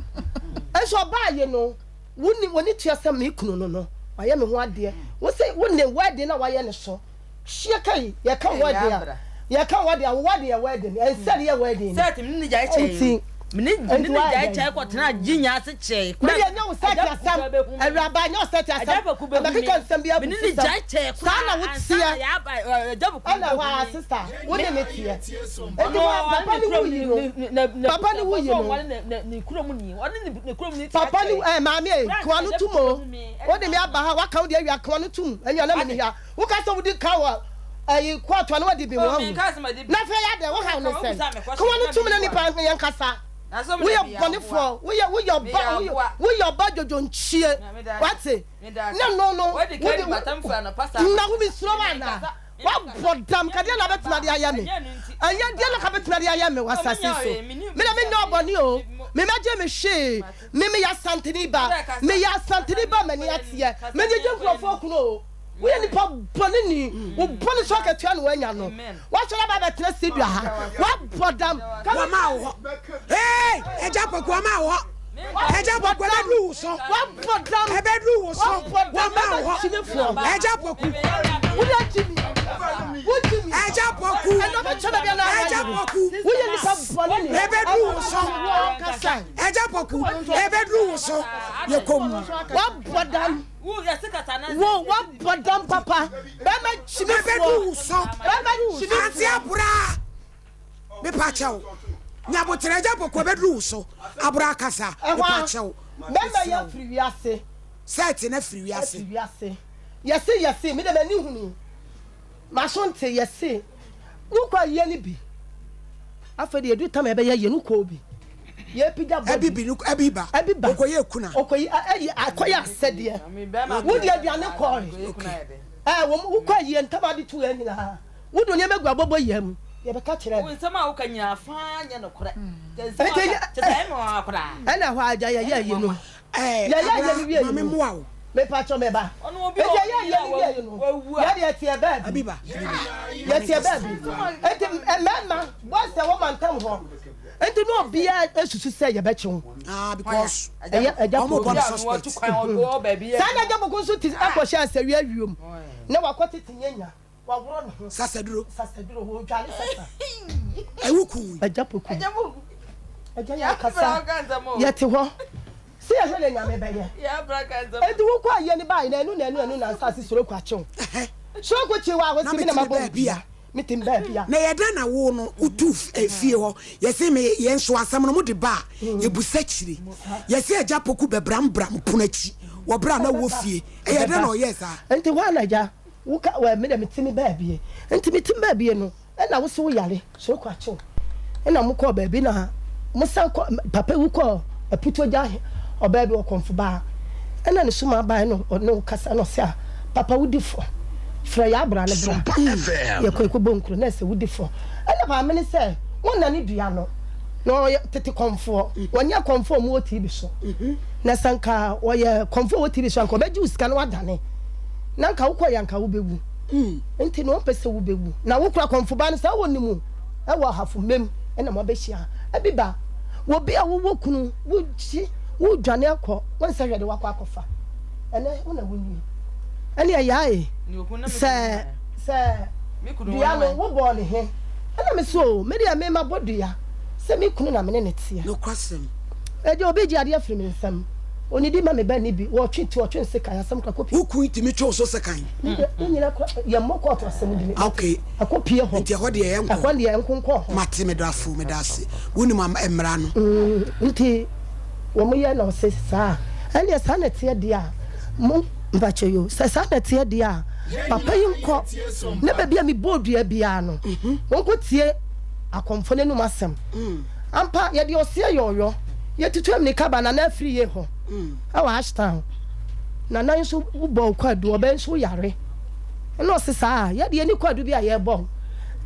nso ɔbaa yi no. Wo ne w'ani tua sɛ me kunu no no wayɛ me ho adeɛ wo se wo ne wedding na wayɛ ne so hyia kai yɛka wedding a yɛka wedding a wo wedding yɛ wedding ɛnsɛ ne yɛ wedding no nti. Me ne ne gyae kyɛe kɔtenaa Ginya ase kyɛe koraa. Me deɛ nyɛ wo sɛte asɛm, awuraba, nyɛ wo sɛte asɛm, ɛbɛkeka nsɛm bi agu fusɛm, saa na wo teɛ, ɛna hɔ a sista, wo ne ne teɛ, enti hɔ a papa ne wo yi no, papa ne wo yi no, papa ne, eh, maame eh, kewa no tum o, wo de me aba ha, waka wo deɛ awia, kewa no tum, ɛnua na me ne hia. Woka sɛ wodi kan wɔ ɛyi kɔɔto a na wadi bi mu ahu. Na afei adɛn wo haw ne sɛn? Ka w'ano tom na nipa ne yɛn kasa. Woyɛ bɔnefoɔ, woyɛ woyɛ ɔba woyɛ woyɛ ɔba dwodwonkyie. Wate? Ne no no wode na wo mesuro wo anaa? Wabɔ dam ka deɛ na bɛtumi ade ayɛ me? Ɛnyɛ deɛ na ka bɛtumi ade ayɛ me wɔ asase so. Me na menyɛ ɔbɔne o, me mɛgye me hwee. Me meyɛ Asanteni ba, meyɛ Asanteni ba m'ani ateɛ. Megyegye nkurɔfoɔ kunu o. Woyɛ nipa bɔne ni. Wo bɔne so akatua na woanya no. Woasɔre aba abɛtena studio ha. Woabɔ dam. Wɔma wo hɔ. Hey, Agya Poku, wɔma wo hɔ. Agya Poku, ɛbɛduru wo so. Woabɔ dam. Ɛbɛduru wo so. Woabɔ dam. Wɔma wo hɔ. Kyimifoɔ. Agya Poku. Woyɛ gyimi. Wo gyimi. Agya Poku. Ɛnna ɔbɛkyɛ baabi a na ayɛ. Agya Poku. Woyɛ nipa bɔne ni. Ɛbɛduru wo so. Woankasa. Agya Poku, ɛbɛduru wo so. Yɛkɔ mu. Woabɔ dam. Wo wabɔ dam papa. Bɛma kyimifoɔ. Ɛbɛdu wo so. Bɛma kyimifoɔ. Ante abura. Mepa kyɛw. Nyabotere agya bɔkɔ ɛbɛduru wo so. Abura kasa. Mepa kyɛw. Bɛma yɛ firi wiase. Sɛɛte na firi wiase. Firi wiase. Yɛse yɛse me de m'ani hunu. M'aso nte yɛse wokɔ ayie no bi afei deɛ yɛdu tam a yɛbɛyɛ ayie no wokɔ bi yɛpigya body Ɛbi bi no ɛbi ba ɛbi ba okɔyɛ kuna okɔyi ɛyi akɔyɛ asɛdeɛ wode aduane kɔe ɛɛ wɔn wokɔ ayie ntam ade tu yɛn nyinaa wode nneɛma gu abɔbɔ yɛn mu yɛbɛka kyerɛ no. Nsɛm a woka nyinaa faa nyɛ nokorɛ. Nsɛm a woka kyɛ sɛ ɛyɛ me nwanwa koraa. Ɛna hɔ agya yɛyɛ ayie no. Ɛɛ Yɛyɛ ayie no abra wie ma me no mmoa wo. Mepakyɛw me ba. Enti yɛyɛ ayie no wie no yɛde yɛteɛ baabi. Yɛteɛ baabi. Enti mmarima boys a ɛwɔ mantam hɔ enti na obiara susu sɛ yɛbɛkye wo. Ah because Ɛyɛ agya ɔmo poku. bɔ no suspect. Saa na agya poku nso te akɔhyɛ asawia wiem na wakɔ tete nyanya. Waworɔ ne ho. Sasaduro. Sasaduro, wɔdwale sasa. Ɛwo kun. Agya poku. Agya yɛ akasa. Yɛte hɔ. Sɛ yɛhwɛ deɛ Nyame bɛyɛ. Enti wokɔ ayie no baeɛ no ɛno na ɛno ɛno na asase soroko akye wo. Soroko kye wo a wosi me na mabɔ wo dua. Mete me baabi a. Na yɛ dɛn na wo no wotu fie hɔ yɛse me yɛn nso asɛm no mode ba a yɛbusa kyire yɛse agya poku bɛbrambram pono akyi wɔ berɛ a na wowɔ fie ɛyɛ dɛn na ɔyɛɛ saa. Enti hɔ a na agya Wo ka wɛ me dɛ me te me baabie nti me te me baabie no ɛna wo se wo yare soroko akye wo ɛna mo kɔɔ baabi na mo san kɔ papa yi kɔɔ aputuo gya ɔbaa bi ɔkɔmfo baa ɛna ne suma baa ɛna ɔne wo kasa ɛna ɔse a papa wo di fɔ frɛ yɛ abra no bra yɛ kɔ ɛkɔ bɔ nkuro na ɛsɛ wo di fɔ ɛna maame ne sɛ wo na ne dua no na ɔyɛ tete kɔmfoɔ wɔnyɛ kɔmfoɔ ɔmo wɔ TV so na sɛ nka ɔyɛ kɔmfoɔ wɔ TV so anka ɔbɛgye wo sika na wadane na nka wokɔ yɛ anka wobɛwu nti na ɔmpɛ sɛ wobɛwu na wokora kɔmfo ba no saa wɔ ne mu ɛwɔ ahafo mmam ɛna mo abɛhyia ɛbi ba wɔ bi a wowɔ kunu wogye wodwane akɔ wonsɛ hwɛ de wakɔ akɔfa ɛnɛ wo na wonie ɛne ɛyae sɛ sɛ dua no wobɔɔ ne he ɛna me so me deɛ mema bɔ dua sɛ me kunu na mene ne teɛ nokwasɛm ɛgye obi gye adeɛ firi me nsam Onidi ma me ba nni bi. Wɔtwe ti, ɔtwe nsekan, asɛm kora kɔ pie. Wo kun tumi twe wo so sekan? Me deɛ, ne nyina kora, yɛ mmɔ kɔɔto asɛm di me. Okay. Ɛkɔ pie hɔ. Nti ɛhɔ deɛ yɛ nkɔ. Ɛhɔ deɛ nkonkɔ hɔ. Mate, meda afo, meda ase. Wonim mmara no. Nti wɔn yɛ na ɔse saa a, ɛnneɛ saa na ɛteɛ deɛ a, mo, mpakyɛ yoo, sɛ saa na ɛteɛ deɛ a, papa yi nkɔ na baabi a mebɔɔ dua biara no, wɔnkɔ tie akɔmfoɔ no anum asɛm. Ampa, yɛde ɔseɛ yɛ ɔyɔ. Yɛtutu ammirika ba Nana Afriyie hɔ wɔ Ashtown. Nana nso wobɔ wo kwadu, ɔbɛ nso woyare. Ɛna ɔse saa a, yɛde yɛni kwadu bi a yɛbɔ wo.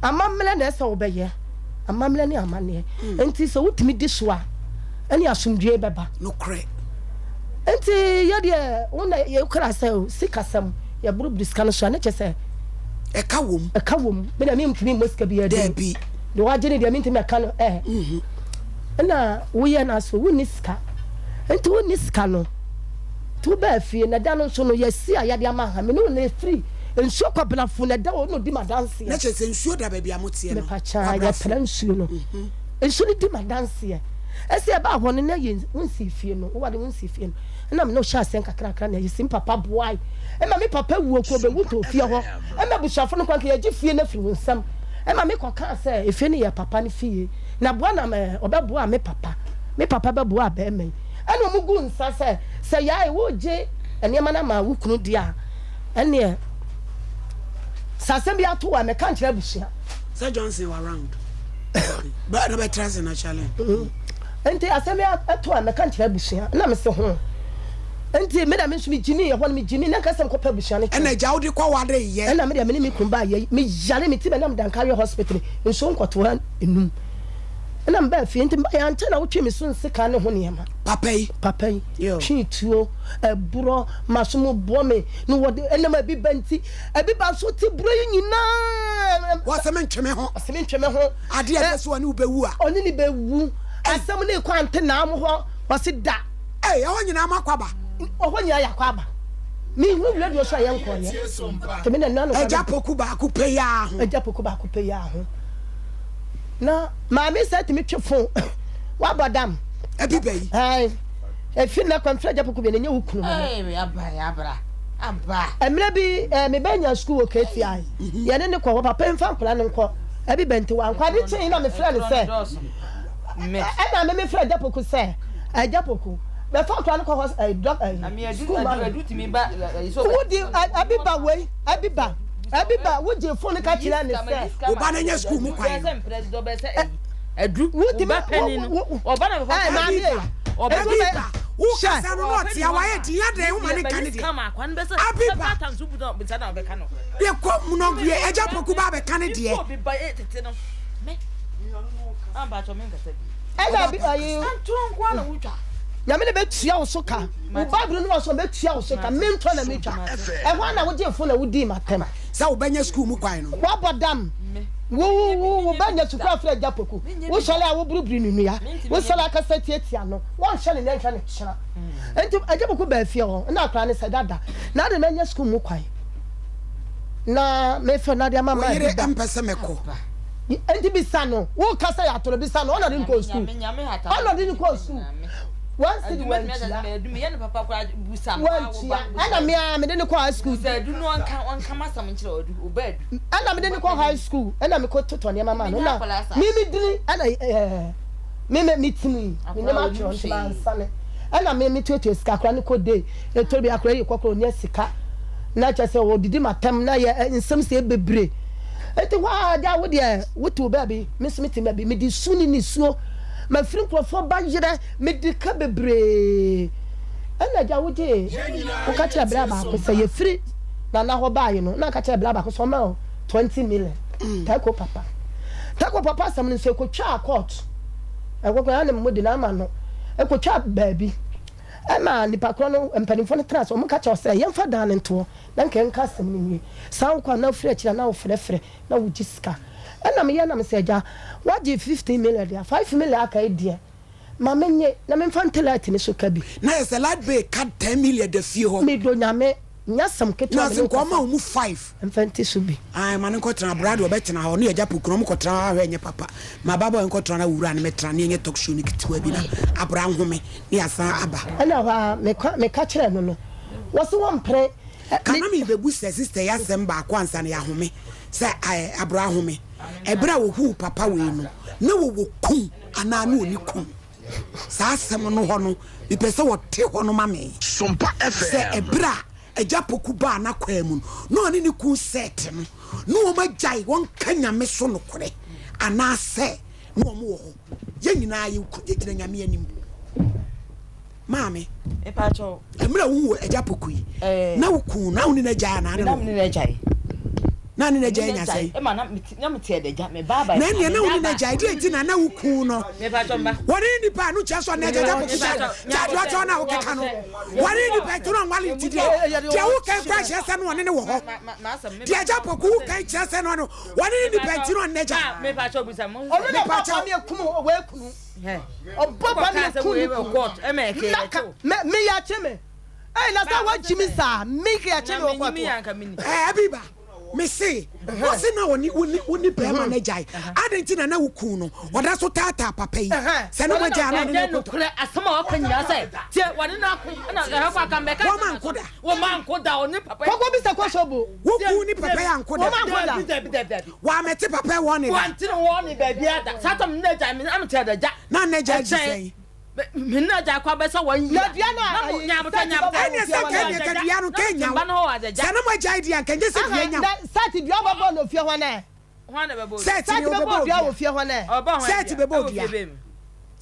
Amammerɛ na ɛsɛ wobɛyɛ. Amammerɛ ne amanneɛ. Enti sɛ wotumi di so a, ɛne asomdwoe bɛba. Nokorɛ. Enti yɛdeɛ wo na yɛkura sɛ sikasɛm, yɛboroboro sika no so a, ne kyɛ sɛ. Ɛka wom. Ɛka wom. Me deɛ mentumi mmɔ sika biara din. Daabi. Deɛ wagye no deɛ mentumi mɛka no ɛ. Ɛna woyɛ no aso wonni sika nti wonni sika no nti wobaa fie na da no nso no yɛasi a yɛde ama ha me ne wo na ɛfiri nsuo kwabenafo na ɛda hɔ na ɔdi m'adanseɛ. Na kyerɛ sɛ nsuo da baabi a moteɛ no. Mepakyaa yɛtra nsuo no nsuo no di m'adanseɛ. Ɛsɛ yɛbaa hɔ no na yɛn wonsii fie no, woware wonsii fie no. Ɛna me ne wo hyɛɛ aseɛ nkakrakra na yɛsi me papa boae ma me papa wuo kɔ ɔbɛwu tɔɔ fie hɔ ma abusuafo no kɔ anka yɛgye fie no afiri wo nsam ɛma me kɔ kaa sɛ efie no yɛ papa no fie na boa na ɔbɛboa me papa me papa bɛboa bɛrima yi ɛna ɔmo gu nsa sɛ sɛ yae wogye nneɛma no ama wo kunu deɛ a ɛneɛ sɛ asɛm bi ato a mɛka nkyerɛ abusua. Sɛ Johnson wɔ around. Bɛɛ na bɛtra ase na challenge. Nti asɛm yi ato a mɛka nkyerɛ abusua na mese ho nti me na me nso me gyimii ɛhɔ no me gyimii na nka sɛ mekɔpɛ abusua no kyɛw. Ɛna agya wode kɔ ware yɛ. Ɛna me deɛ me ne me kunu baa yɛ me yare me ti bɛ na me da nkareɛ hospital nsuo nkɔtoa enum ɛna me baa fie nti me ba yɛ ankyɛ na wotwe me so nsekan ne ho nneɛma. Papa yi. Papa yi twe tuo ɛborɔ maso mu bɔ me na wɔde ɛnam ebi ba nti ebi ba nso te borɔ yi nyinaa. Wɔsɛ me ntwe me ho. Wɔsɛ me ntwe me ho. Adeɛ ɛbɛ so ɔne wo bɛwu a. Ɔne ne bɛwu. Asɛm no rekɔ antenaa mo hɔ. Ɔse da. Ei, ɛhɔ nyinaa mo akɔ aba. Ɔhɔ nyinaa yɛakɔ aba. Menhunu radio so a yɛnkɔeɛ. Nti me na nna no. Agya Poku baako pɛ yi ara ho. Agya Poku baako pɛ yi ara ho. Na maame sɛ tumi twe fon. Wabɔ dam. Ɛbi bɛ yi. Ae. Efi nnɛ kɔ mfrɛ Agya Poku bio na ɛnyɛ wo kunu no. Ei, aba, abra. Aba. Mmerɛ bi eh, me ba nya sukuu wɔ KTI. Yɛne no kɔ hɔ, papa yi mfa nkwadaa no nkɔ. Ɛbi bɛ nti wankɔ. Ade kyee na mefrɛ no sɛ, ɛna me mefrɛ Agya Poku sɛ, Agya Poku, bɛfa akwadaa no kɔ hɔ eh, dɔk eh, sukuu ma me. Wodi ɛbi ba wei, ɛbi ba, ɛbi ba, wogye fon no ka kyerɛ ne sɛ. Wo ba no anya sukuu mu kwan no. Wotumi, wo, wo, wo, ɛɛ maame e. Abiba, wo kasa no na ɔte a wayɛ den adɛn wo ma ne nka ne deɛ. Abiba, deɛ kɔ mu no deɛ agya poku ba abɛka ne deɛ. Ɛna bi ayi. Nyame na bɛtua wo so ka. Wo Bible no wɔ so bɛtua wo so ka. Mentɔ na metwa. Ɛhɔ na wogye fo na wodii m'atɛm. Sɛ wobɛnya sukuu mu kwan no. Woabɔ dam. Wo wo wo wo bɛnya sukuu afrɛ agya poku. Wosɔre a woburubiri ne nnua. Wosɔre akasa tiatia no. Wɔnhwɛ ne nɛ nhwɛ ne kyena. Nti agya poku baa fie hɔ na akwadaa no sɛ dada na ade manya sukuu mu kwan. Na mefrɛ no ade ama ma. Wo yere mpɛ sɛ mɛkɔ. Nti bisa no, wo ka sɛ yɛ atoro bisa no, ɔna de no kɔɔ sukuu. Ɔna de no kɔɔ sukuu. One cedi wantua. Wantua. Ɛna me ara mede no kɔ high school. Ɛna mede no kɔ high school. Ɛna mekɔ totɔ nneɛma maa no. Na me me dini ɛna ɛɛ me me me timi me nneɛma atwerɛ nti mansane. Ɛna me me tuatua sika akora no kɔ day. Ɛtɔ bi akora yi kɔkɔrɔ ɔnya sika na kyɛ sɛ ɔdidi matam na yɛ nsɛm sɛ bebree. Enti hɔ ara agya wo deɛ wote wo baabi, me nso mete baabi, mede su ne nisuo, mafiri nkurɔfoɔ ba yerɛ, mede ka bebree. Ɛna agya wogyee, woka kyerɛ bra baako sɛ yɛfiri Nana hɔ baeɛ no, na aka kyerɛ bra baako sɛ ɔma wo 20 million. Taiko papa. Taiko papa asɛm no nso ɛkɔtwaa court. Ɛkɔkɔ ya ne mmodi na ama no. Ɛkɔtwaa baabi. Ɛma nipa korɔ no, mpanimfoɔ no tena ase, wɔka kyerɛ sɛ yɛmfa dan no ntoɔ. Na nka yɛnka asɛm no nwie. Saa wokɔ a na wofiri akyiri a na wofrɛfrɛ na wogye sika. Ɛna meyɛ na mesɛ agya woagye 15 million deɛ a 5 million aka yi deɛ ma menye na memfa nte light no so ka bi. Na yɛ sɛ light bill ka 10 million da fie hɔ. Medɔ Nyame nyɛ asɛm ketewa Na me se ne wo nka ɔma kasa. wo mu 5. Mfa nte so bi. Ae ma no nkɔ tena bra deɛ ɔbɛtena hɔ ne agya poku no ɔmo kɔ tena hɔ ahwɛ ɛnyɛ papa ma ba boy nkɔ tena na wura no mɛtena ne yɛnyɛ talk show no ketewa bi na abra nhome ne yasan aba. Ɛna hɔ ara meka meka kyerɛɛ no no Wɔse wɔmpere. Ka na merebɛbu sɛ sister yi asɛm baako ansa na yɛahome sɛ aɛ abra ahome. Ɛberɛ a wɔhuu papa wei no na wɔwɔ kun anaa na ɔni kun? Saa asɛm no hɔ no mepɛ sɛ wɔte hɔ no ma me. Sompa Sɛ FM. ɛberɛ a Agya Poku baa n'akwaa mu no na ɔne ne kun Seth no na wɔn agyae wɔnka Nyame so nokorɛ anaa sɛ na wɔn wɔ hɔ. Yɛn nyinaa yɛgyina Nyame anim. Maame, mmerɛ a wohuu Agya Poku yi, na wo kun na wo ne no agyae anaa ne no? Na ne no agyae nya sɛn? Na ɛnneɛ na wo ne no agyae, deɛ nti na na wo kun no? Wɔne ne nipa a no kyerɛ sɛ ɔne agya Agya Poku gyae, gyae deɛ ɔkyerɛ no a wokeka no. Wɔne ne nipa nti na ɔnwale nti deɛ, deɛ woka yi koraa kyerɛ sɛ na ɔne no wɔ hɔ. Deɛ Agya Poku woka yi kyerɛ sɛ na ɔne wɔne ne nipa nti na ɔne no agyae. Ɔno na ɔbɔ kunu. Ɔbɔ ba mi eku ne kunu. Naka me me yɛ akye me. Ɛy na sɛ wagyi mi saa me yɛ akye me wɔ kɔɔto. Ɛɛ Abiba. Mese, wose na ɔne wo ne wo ne bɛrima no agyae. Adɛn nti na na wo kun no ɔda so taataa papa yi? Sɛ ne mo agyae a na ɔne no Ɛnyɛ rekɔtɔ. nokorɛ asɛm a ɔka nyinaa sɛ tie wɔne no ako ɛna ɛhɔ kɔ aka mbɛka Wɔn anko da. Wɔn anko da ɔne papa yi. Kɔkɔ bisa kɔ so bo. Wo kun ne papa yi anko da. Wɔn anko da. Dabi dabi dabi dabi. Wɔamɛte papa yi wɔn ne da. Wɔante ne wɔn ne baabi ada. Saa tam ne agya me na mete adagya. Na ne agya gye sɛn? Me ne agya akɔ abɛsɛ wɔn yia. Na dua no a ayi Nyaabotɛ nyaabotɛ. Ɛne sɛ nka ɛne ka dua no nka nya wo. Sɛ ne mo agyae deɛ nka nyɛ sɛ dua nya wo. Na sati dua bɛbɔ no fie hɔ nɛ. Hwan na bɛbɔ odua? Sɛɛti Sati ne bɛbɔ wobɛbɔ dua odua. wɔ fie hɔ nɛ. Ɔbɛbɔ hwan Sɛɛti dua? bɛbɔ Ɛwɔ fie odua. bɛn mu?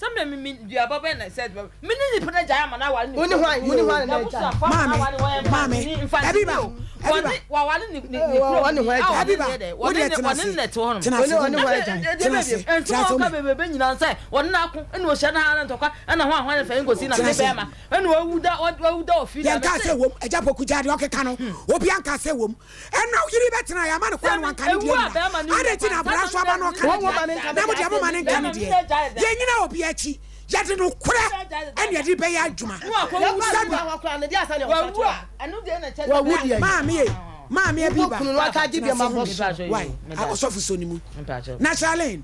Sɛ me me me duaba bɛn na sɛɛti bɛbɔ? Me ne nipa no agyae ama no aware ne Wo ne kurom. hwan? Wo ne hwan na agyae? N'abusuafoɔ ama no Maame, aware wɔyɛ maame, mfantini mfantini Abiba, o. Abiba. Wɔne wɔaware ne ne ne Eh, kurom wɔne ni hwan a agyae? ɔne Abiba, ne yɛ dɛ wo wɔne deɛ ne tena wɔne ase. ne na ɛte hɔnom. Tena Wo ase. ne wɔne hwan Afei agyae? ɛdeɛ Tena bɛn ase. bio? Nsɛm Tena a ase. ɔka bebrebe nyinaa sɛ wɔne no ako ɛna ɔhyia no ha na ntɔkwa ɛna hwan hwan na fɛn kɔsi na Tena me ase. bɛrima ɛna wawu da wawu da wɔ fie da Yɛnka mese sɛ wom, Agya Poku gyaa deɛ ɔkeka no. Obiara nka sɛ wom. Ɛna wo yere bɛtena yɛ ama no kwan no wanka ne Ewu deɛ a nyina. bɛrima no Adɛn wu nti na kwan abra saa so aba na ɔka ne Wɔn deɛ? ma ne nka Na mo deɛ moma ne nka ne bɛrima deɛ. no agyae da. Yɛnyina obi akyi. Yɛde nokorɛ ɛne yɛde bɛyɛ adwuma. Na wakɔwu Sɛbi Yɛkɔ hɔ koraa no deɛ asa ne ɔka wawu kyerɛ. a ɛno deɛ na kyerɛ sɛ Wawu bɛrima deɛ. Maame ye, maame Wobɔ Abiba. kunu no aka agye Tena bi ase ma hu bɔ me. so. Wai, ɔsɔfo sɔ ne mu. Na Charlene,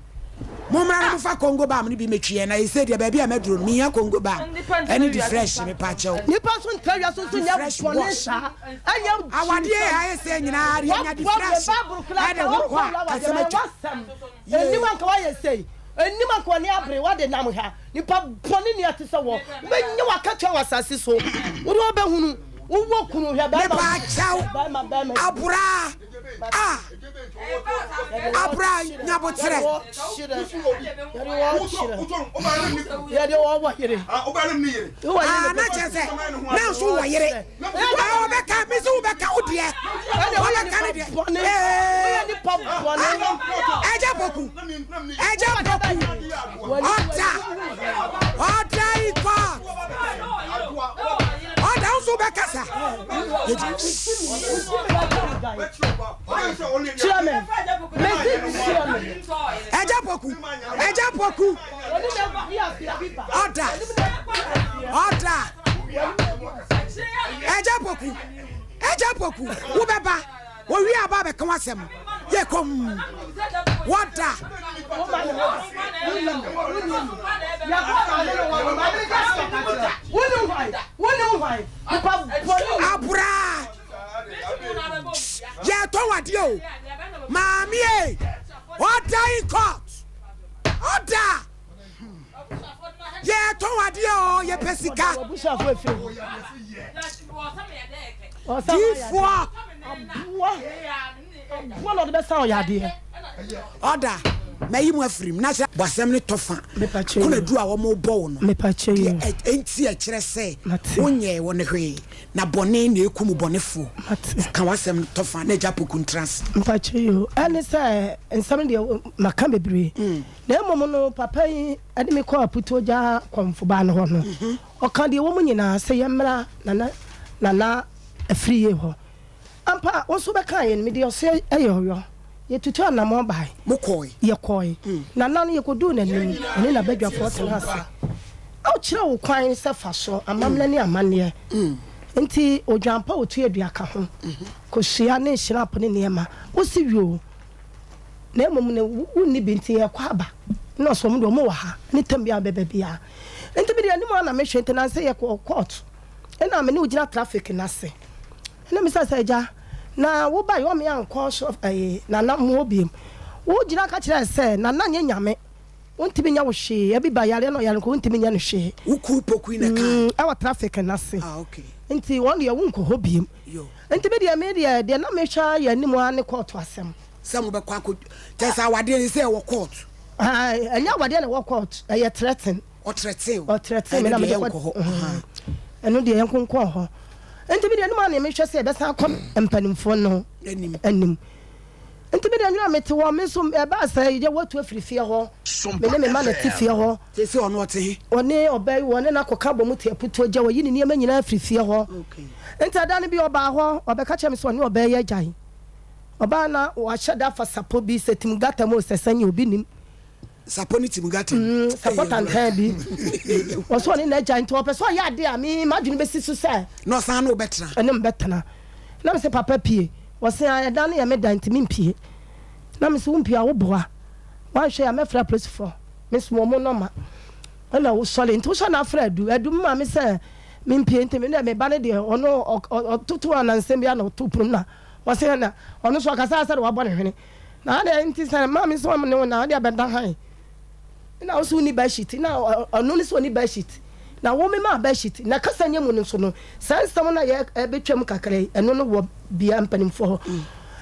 mommra na mofa Congo balm no bi mɛtwi yɛn na ɛsɛ deɛ baabi a mɛduro no mehia Congo balm ɛne di fresh mepa kyɛw. Nipa nso ntra wiase nso Di nyɛ fresh bɔne wash. saa. Ɛnyɛ Awadeɛ a ayɛ sɛ nyinaa deɛ nya di Waboa fresh Bible koraa ɛde ka horo hɔ wakɔ a wura kasɛm wadeɛ atwa. wasɛm. Enim anka wayɛ sei. Enim anka wɔne abere wade nam ha. Nipa bɔne ni ate sɛ wɔ. Wobɛnya wakatua wɔ asase so. Wode wobɛhunu. Wowɔ kunu hwɛ bɛrima. Mepa kyɛw Bɛrima bɛrima. abora a abora nyabotrɛ. Yɛde wɔwɔ yere. Wowɔ Ah, yere. na kyerɛ sɛ na nso wɔ yere. Waa wɔbɛka me sɛ wobɛka wo deɛ. Ɛna woyɛ Wɔbɛka ne nipa deɛ. bɔne. Ee. Woyɛ nipa bɔne. Ɛgya Poku. Ɛgya Poku. Ɔda. Ɔda ikɔ. Ɔda nso bɛkasa. Kyerɛ me. Mesi kyerɛ me. Ɛgya Poku. Ɛgya Poku. Ɔda. Ɔda. Ɛgya Poku. Ɛgya Poku. Wobɛba. Owie aba abɛka w'asɛm. Yɛ kɔm. Wɔda. Abra. Yɛtɔn adeɛ o. Maame e. Ɔda in court. Ɔda. Yɛtɔn adeɛ o. Yɛpɛ sika. Diifoɔ. Aboa na ɔde bɛsa ɔyɛ adeɛ. Ɔda. Mayi mu afirim na hyɛ bɔsɛm ne tɔfa. Mepakyɛ Kuna du a wɔn bɔ wo no. Mepakyɛ yi. Deɛ enti ɛkyerɛ sɛ Mate. wonyɛ wɔ ne hwee na bɔne na ekum bɔnefoɔ. Mate. Ka w'asɛm no tɔfa na agya Poku ntra ase. Mpakyɛ yi o, ɛne sɛ nsɛm deɛ maka bebree. Na mmom no papa yi ɛde me kɔɔ Aputuogya kɔmfobaa no hɔ no, ɔka deɛ ɛwɔ mu nyinaa sɛ yɛmmra nana nana afiriye hɔ. Ampa, wo nso wobɛka yɛn, mede ɔse yɛ ɔyɔ. Yɛtutu anammɔn bae. Mokɔe. Yɛkɔe. Nana no yɛkɔduu n'anim, ɔne n'abadwafoɔ tenaa ase. Ɔkyerɛɛ wo kwan sɛ fa so, amammerɛ ne amanneɛ. Enti odwan pa a ɔtua dua ka ho, kosua ne hyerap ne nneɛma. Wose yoo, na mmom no wonni bi nti yɛrekɔ aba. Ɛna ɔse wɔn deɛ wɔn wɔ ha, ne tam biara bɛba biara. Enti me deɛ anim ara na mehwɛ, nti nansa yi yɛkɔɔ court, ɛna me ne wo gyina traffic no ase. Ɛna mebisa sɛ, Agya, na wo ba Yomi ankɔ soro ɛɛ Nana mu hɔ biom? Wo gyina ka kyerɛɛ sɛ Nana nyɛ Nyame, ontumi nyɛ wo hwee, ɛbi ba yareɛ na ɔyare nko ontumi nyɛ no hwee. Wo kuu pokui na ɛkaa. Mm, ɛwɔ traffic no ase. Ah, okay. Nti wɔn deɛ wonkɔ hɔ biom. Yo. Nti me deɛ me deɛ deɛ na mehwɛ ara yɛ anim ara ne kɔɔto asɛm. Sɛ mobɛkɔ akɔ, kyerɛ sɛ awadeɛ no sɛ ɛwɔ kɔɔto. Ah, ɛnyɛ awadeɛ na ɛwɔ kɔɔto, ɛyɛ threaten. Ɔtrɛtee wo. Ɔtrɛtee me na mede kɔ. Ɛno deɛ yɛnkonkɔn hɔ. Nti me deɛ anim a na mehwɛ sɛ yɛbɛsan akɔ mpanimfoɔ no anim. Nti me deɛ nwene a mete hɔ, me nso ɛbaa sɛ yɛ wɔatu afiri fie hɔ. Me ne me mma na ɛte fie hɔ. Seesei ɔno ɔte he? Ɔne ɔbaa yi, wɔne no akɔka abɔ mu te aputuo gya, wayi ne nneɛma nyinaa afiri fie hɔ. Nti ɛda no bi ɔbaa hɔ, ɔbɛka kyerɛɛ me sɛ ɔne ɔbaa yi agyae. Ɔbaa na wahyɛ da afa sapɔ bi, sɛ tim gata mu o, sɛ sɛn obi nim. Sapɔ ne tim gata mu. Sapɔ tantan bi. Ɔsɛ ɔne n'agya nti ɔpɛ sɛ ɔyɛ ade a me m'adwene bɛsi so sɛ. Na ɔsan ne wo bɛtena. Ɛne me bɛtena. Na me sɛ papa pie. Wɔse ah ɛdan no yɛ me dan nti mempie. Na mese wompie a woboa. Woanhwɛ yie a mɛfrɛ apolisifoɔ. Mesoma wɔn nɔma. Ɛna wosɔre nti wosɔre na afrɛ Adu. Adu me maame sɛ mempie nti me deɛ me ba no deɛ ɔno ɔtoto anansɛm bi a na ɔto pono mu na ɔse ɛna ɔno nso ɔkasa sɛ deɛ wabɔ ne hwene. Na adɛn nti sɛ maame sɛ ɔne wo na wode abɛda hann. Na wo so wonni bedsheet, na ɔno nso ɔnni bedsheet, na wo memaa bedsheet, na kasa nyɛ mu no nso no, saa nsɛm no a yɛ ɛbɛtwam kakra yi, ɛno no wɔ bea mpanimfoɔ hɔ.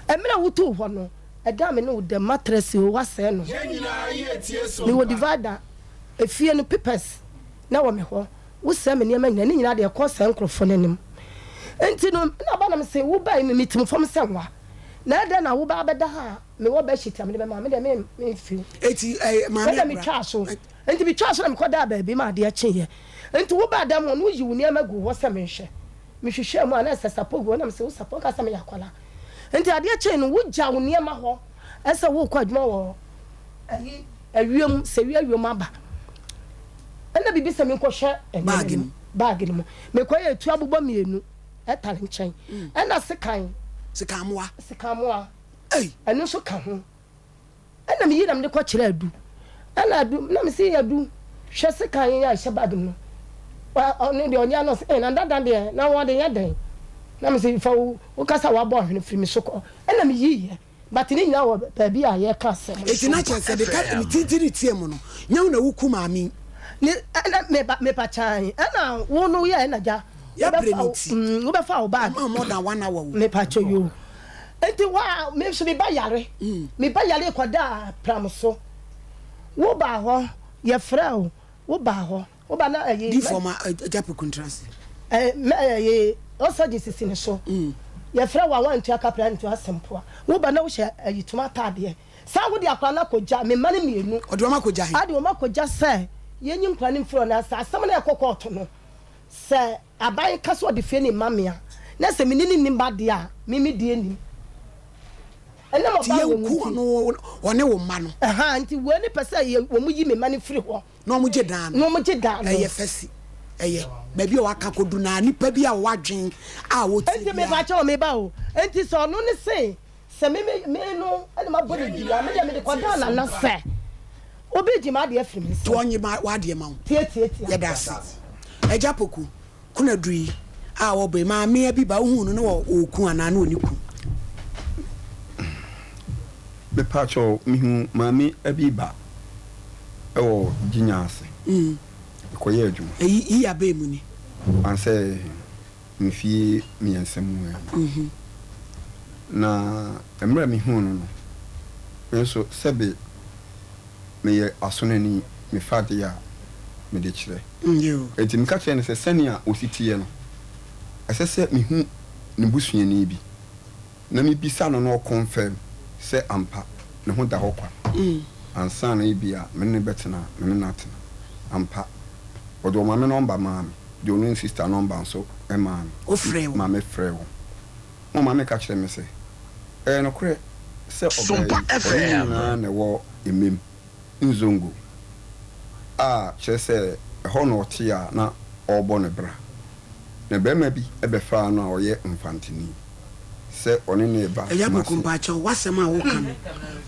Mmerɛ a wotuu hɔ no, ɛda a me ne wo da mattress o, woasɛe no. Mewɔ divider, efie no papers na ɛwɔ me hɔ, wosɛe me nneɛma nyinaa, ne nyinaa deɛ ɛkɔ sɛe nkorɔfoɔ no anim. Nti no, na aba na mese, wobae no metim fam sɛ nwa, na ɛdɛn na woba abɛda ha a, Me wɔ bed sheet a mede bɛma wo, me deɛ me me feel. Eti ɛɛ eh, maame Ɛna me twaa so, nti me twaa so na me kɔ daa baabi ma adeɛ kye yɛ. Nti wo baa dɛm hɔ no wo yi wo nneɛma guu hɔ sɛ me nhwɛ. Me hwehwɛɛ mu a na ɛsɛ sapɔ gu hɔ na me se wo sapɔ nka sɛ me yɛ akwadaa. Nti adeɛ kyee no wo gya wo nneɛma hɔ ɛsɛ wo kɔ adwuma wɔ ɛyi awiam sɛ wia awiam aba. Ɛna bibi sɛ me nkɔ hwɛ nneɛma no mu bag no mu. Me kɔ yɛ etu abobɔ mienu ɛtare nkyɛn. Ɛna sekan. Sekanmoa. Sekanmoa. Ei! Ɛno nso ka ho. Ɛna meyi na mede kɔkyerɛ Adu. Ɛna Adu, na mese Adu, hwɛ sekan yi a ɛhyɛ bag mu no. Ɔno deɛ ɔnyɛ ano ɔse, eh, na dada deɛ, na wɔde yɛ dɛn? Na mese, fa wo, wo kasa a wabɔ ahwene firi me so kɔ. Ɛna meyiiɛ. But ne nyinaa wɔ baabi a yɛka asɛm no. Enti na kyerɛ sɛ de ka ne tenten ne tia mu no, nyɛ wo na woku maame yi. Ne, ɛna meba, mepa kyan. Ɛna wo no woyɛɛ ɛna gya. Yɛbrɛ ne ti. Wobɛfa wo bag. Ɛma more than one hour o. Mepa kyɛ yoo. Enti hɔ a me nso me ba yare, me ba yare kɔdaa pram so. Wo baa hɔ, yɛfrɛɛ wo, wo baa hɔ, wo ba na ɛyi. Di fam a agya poku ntra ase. Ɛ mɛ ɛyi ɔsɔgye sisi ne so. Yɛfrɛ wo a woantua kapra antua asɛmpoa. Wo ba na wohyɛ ɛyi toma ataadeɛ. Saa wode akwadaa no akɔgya, me mma no mmienu. Ɔde wɔn akɔgya he? Ade wɔn akɔgya sɛ yɛnyi nkwadaa no mfiri hɔ na sɛ asɛm no ɛkɔ kɔɔto no, Sɛ aban ka sɛ ɔde fie no rema me a, na sɛ me ne no nni mma deɛ a, me me deɛ nnim. Ɛnam Nti ɔbaa wei yɛnku nti. ɔno ɔne wo mma no. Ahaa, nti wei ne pɛ sɛ yɛ wɔn yi me mma no firi hɔ. Na wɔn gye dan no. Na wɔn gye dan no. Ɛyɛ fɛ si. Ɛyɛ. Baabi a waka kɔdu no ara, nipa bi a ɔwɔ adwen a ɔtie Nti biara. mepa kyɛw me ba o, nti sɛ ɔno ne se Sɛ me me me no na mabɔ no dua, me deɛ mede kɔdaa Nana sɛ obi regye m'adeɛ afiri me nsam. To ɔnye ma w'adeɛ ma wo. Tie tie tie. Yɛda ase. Agya Poku, Konadu yi a wɔbɔ yi, maame Abiba wohuu no na ɔwɔ kun anaa na ɔnni kun? Mepakyɛw, mehuu maame Abiba wɔ Gyinya ase. Mekɔyɛɛ adwuma. Eyi yi abɛn mu ni. Ansɛ mfeɛ mmiɛnsa mu ni. Na mmerɛ a mehuu no no, me nso sɛbe meyɛ asonani, mefa adeɛ a mede kyerɛ. Enti meka kyerɛɛ no sɛ sɛnea ɔsi teɛ no, ɛsɛ sɛ mehu ne busuani bi na mebisa no na ɔkɔnfɛm sɛ ampa ne ho da hɔ kwa ansa na ebia me ne no bɛtena a, me ne no atena. Ampa, ɔde ɔmaame nɔmba maa me, de ɔno ne sista nɔmba nso maa me Wofrɛɛ wɔn? ma mefrɛɛ wɔn. Na ɔmaame ka kyerɛɛ me sɛ, Ɛyɛ nokorɛ sɛ ɔbaa Sompa yi, ɔne ne FM. nyinaa na ɛwɔ Emem, Nzongo, a kyerɛ sɛ ɛhɔ na ɔte a na ɔrebɔ ne bra. Na barima bi bɛfaa no a ɔyɛ Mfanteni sɛ ɔne no reba Agya Poku Kumasi. mpakyɛw w'asɛm a woka no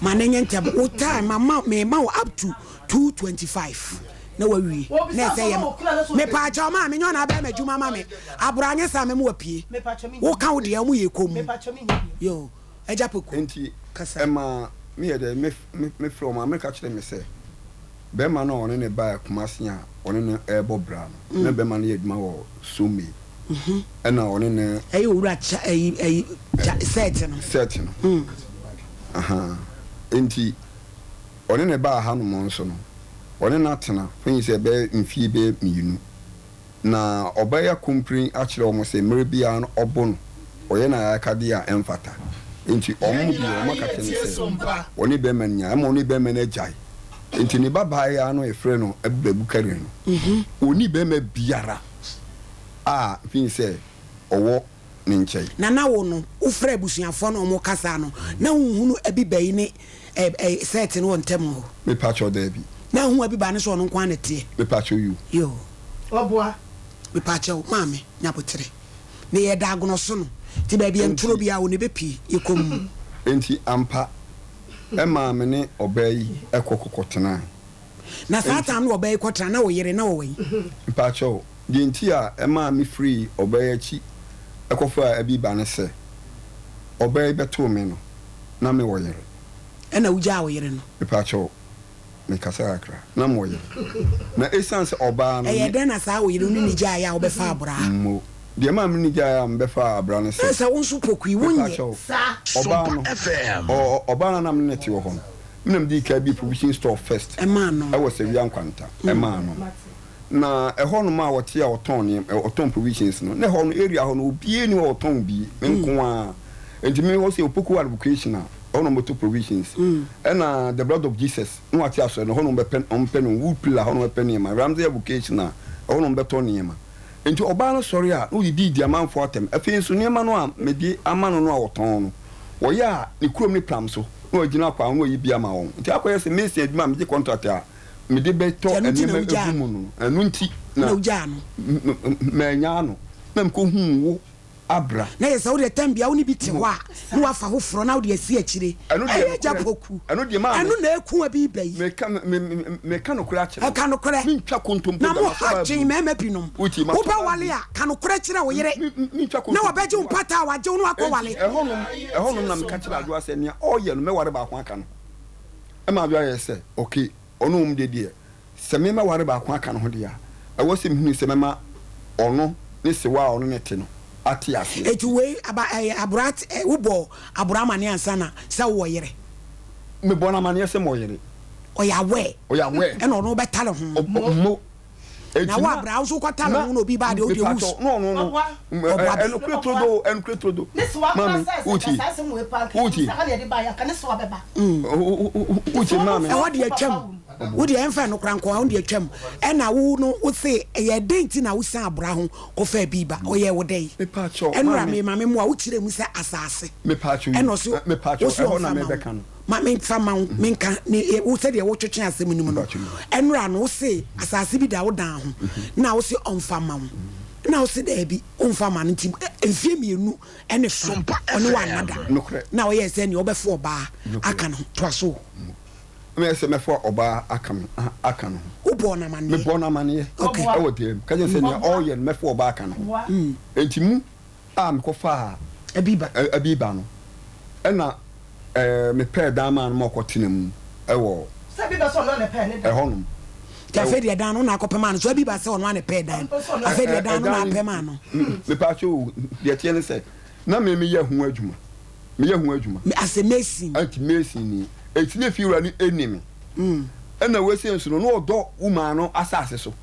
ma no nyɛ ntɛm wo time mama mema wo up to 2:25 na wawie na ɛsɛ yɛ mepaakyɛw maa menyɛ ɔna abɛyɛ m'adwuma ma me aboro anyɛ saa mɛma wapue woka wo deɛ ɔmo yɛ komm yo Agya Poku Enti kasa. ɛmaa meyɛ dɛ me me frɛ wɔn a meka kyerɛ me sɛ barima no a ɔne no baa Kumasi a ɔne no rebɔ bra no, na barima no yɛ adwuma wɔ Somey, ɛna ɔne no. Ɛyɛ owura kya ɛyi ɛyi kya sɛɛte no. Sɛɛte no. Ahaa. Enti ɔne no baa hanom nso no, ɔne no atena fɛn sɛ ɛbɛyɛ mfie bɛyɛ mmienu. Na ɔbɛyɛ akompire akyerɛ wɔn sɛ mmerɛ biara no ɔbo no, ɔyɛ no ayayakadeɛ a ɛmfata. Enti wɔn mu deɛ wɔaka kyerɛ no sɛ, ɔne bɛrima no nyae, ɛma ɔne bɛrima no agyae. Enti ne ba baayewa no a yɛfrɛ no Abubakari no, ɔnni bɛrima biara a firi sɛ ɔwɔ ne nkyɛn. Na na wo no, wofrɛ abusuafoɔ na wɔn kasa no, na wonhunu Abiba yi ne ɛ ɛ Seth no wɔ ntam hɔ? Mepakyɛw, daabi. Na wohu Abiba no sɛ ɔno nko ara na ɛteɛ? Mepakyɛw, yiw. Yoo. Ɔboa. Mepakyɛw, maame, nya aboterɛ. Na yɛda agorɔ so no. Nti baabi a nturo biara wɔ no ɛbɛpue. Yɛ komm. Enti ampa, ɛmaa me ne ɔbaa yi kɔ kɔkɔtenae. Na saa time no ɔbaa yi kɔtena na wo yere na ɔwɔ he? Mpakyɛw, deɛ nti a ɛmaa me firii ɔbaa yi akyi kɔfaa Abiba ne sɛ, ɔbaa yi bɛtoo me no, na me wɔ yere. Ɛna wogyaa wo yere no? Mepakyɛw, mekasa kakra. Na mewɔ yere. Na esiane sɛ ɔbaa no Ɛyɛɛ ne. dɛn na saa wo yere no ne gyaeɛ a wobɛfaa abraa? Mo. Deɛ ɛmaa me ne gyaeɛ a mebɛfaa abra ne sɛ. Na sɛ wo nso Pokui, wonyɛ. Mepakyɛw, ɔbaa no, ɔ, ɔbaa no a na me ne no te wɔ hɔ no, Me na midii kan bue provision store first Ɛmaa no. wɔ Sawia Nkwanta. Ɛmaa no. Na ɛhɔnom a wɔte a wɔtɔn nneɛma, wɔtɔn provisions no, na ɛhɔ no area hɔ no obiara nni hɔ a ɔtɔn bi, me nko ara. Enti me hɔ sɛ Opoku Advocation a, ɛhɔ na wɔbɛtɔ provisions. Ɛna The Blood of Jesus na wɔate asɔre no, ɛhɔ na wɔbɛpɛ, wɔpɛ no, Wood Pillar hɔ na wɔbɛpɛ nneɛma, Ramsey Avocation a, ɛhɔ na wɔbɛtɔ nneɛma. Enti ɔbaa no sɔre a, na ɔdidi di amanfoɔ atɛm. Afei nso nneɛma no a mede ama no no a ɔtɔn no, wɔyɛ a ne kurom ne pram so na wagyina kwan ho na wayi bi ama wɔn. Enti akɔyɛ sɛ mason adwuma a megye contract a mede bɛtɔ Nti ɛno nti na nneɛma wogyaa agu no? mu no, ɛno nti Na na wogyaa no? mannyaa no, na mekɔhuu wo abra. Na yɛ sɛ wo deɛ tɛm biara wo ne bi te hɔ a na wafa foforɔ na wode asi akyire. Ɛno deɛ Ɛyɛ agya nokorɛ, Poku. ɛno deɛ maame. Ɛno na ɛku abi ba yi. Meka, me, me, meka nokorɛ akyerɛ wo. Ka nokorɛ. Mentwa kontompo Na da, mo masɔ ha Bible dwen mu. mmarima binom. Wotie, masɔ Wobɛ Bible wale mu. a, ka nokorɛ kyerɛ wo yere. Me, me, mentwa Na kontompo wabɛgye wo da. mpata a wagye wo na wakɔ Enti wale. ɛhɔnom, ɛhɔnom na meka kyerɛɛ Adwoa sɛ nea ɔreyɛ no mɛware baako aka ne ho. Ɛma Adwoa yɛɛ sɛ, okay, ɔno mmom deɛ deɛ, Sɛ me mɛware baako aka ne ho deɛ a, ɛwɔ sɛ mehunu sɛ mɛma ɔno ne sewaa a ɔne no te no ate aseɛ. Eti wei aba ɛyɛ abora ɛ wobɔ abora amaneɛ ansa na sɛ wowɔ yere? Mebɔ no amaneɛ sɛ mewɔ yere. Ɔyɛ aware. Ɔyɛ aware. Ɛna ɔno bɛtale ho. Mo. Na Eti wo na abra wo nso wokɔtale na ho na obi ba deɛ wo deɛ wus. mepatwɔ na ɔno no Ɔboa bɛ. ɛnokorɛ turodoo ɛnokorɛ turodo Ne sewa koraa maame sɛ sɛ nka wotie saa asɛm wei paa nka wotie ɛfiri sɛ ha na yɛde baeɛ anka ne sewa bɛba. Wotie maame. Ɛhɔ deɛ twam. Wo deɛ ɛmfa ɛno koraa nkɔ, ɛho deɛ twam. Ɛna wo no wo se ɛyɛ dɛn nti na wo san abra ho kɔfaa bi ba? Ɔyɛɛ wo dɛn? Ɛnora me maame mmoa wo kyerɛɛ mu sɛ asaase ɛna ɔse wo se ɔmfa ma wo. Ma memfa ma wo menka ne wo sɛdeɛ wotwetwe asɛm no mu no. Ɛnora no wo se asaase bi da wo dan ho na wo se ɔmfa ma wo. Na wo se daabi womfa ma no nti mfie mmienu ne fa ɔne wo anna da. Na ɔyɛɛ sɛ nea ɔbɛfa ɔbaa aka ne ho. Toa so. Meyɛ sɛ mɛfa ɔbaa aka me aka ne ho. Wobɔɔ no amaneɛ? Mebɔɔ no amaneɛ ɛwɔ dan mu. Ka kyerɛ no sɛ nea ɔreyɛ no mɛfa ɔbaa aka ne ho. Enti mu a mekɔfaa Abiba Abiba no, ɛna mepɛɛ dan maa no ma ɔkɔtena mu ɛwɔ Sɛ Abiba sɛ ɔno ara na ɛpɛɛ ne dan. ɛhɔnom. Nti afei deɛ dan no na akɔpɛ maa no. So Abiba sɛ ɔno ara na ɛpɛɛ dan no. Afei deɛ dan no na apɛ maa no. Mepaakyɛw o, deɛ ɛteɛ ne sɛ, na me meyɛ ho adwuma. Meyɛ ho adwuma. Me as a mason. Enti mason ni. Enti na efiewura no nni me. Ɛna wei sei nso no, na ɔdɔ woman no asase so.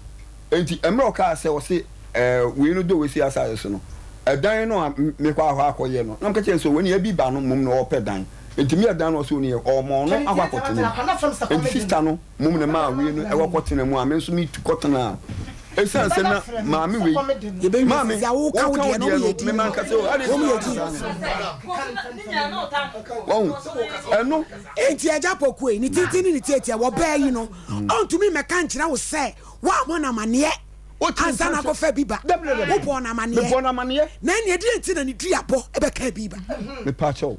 Enti mmerɛ ɔkaa sɛ ɔse ɛɛ wei no dɔ wei sei asase so no, ɛdan no a mekɔ ahɔ akɔyɛ no, na meka kyerɛ no sɛ wei no yɛ bi ba no mmom na ɔɔpɛ dan. Enti meyɛ dan no ɔse ɔni yɛ, ɔɔma ɔno akɔ akɔtena mu. Enti sister no mmom na ɛmaa wei no ɛwɔ kɔtena mu a me nso metu kɔtenaa. Esiane sɛ na maame wei, Yɛbɛwie maame, sisi a woka wo woka wo deɛ no deɛ wɔn no, yɛ din mema nka sɛ o, adɛn nti wɔn na yɛ woka din. saa no? Wahu? Ɛno. Enti Agya Poku ei, ne tenten ne ne tiatia, wɔ baa yi no, ɔntumi mmɛka nkyerɛ wo sɛ woammɔ no amaneɛ Wote ansa nka na sɛ, akɔfa bi ba. Dabi, dabi, dabi. Wobɔɔ no amaneɛ. Mebɔɔ no amaneɛ. Na ɛnneɛ deɛ nti na ne duabɔ bɛkaa bi ba? Mepaakyɛw,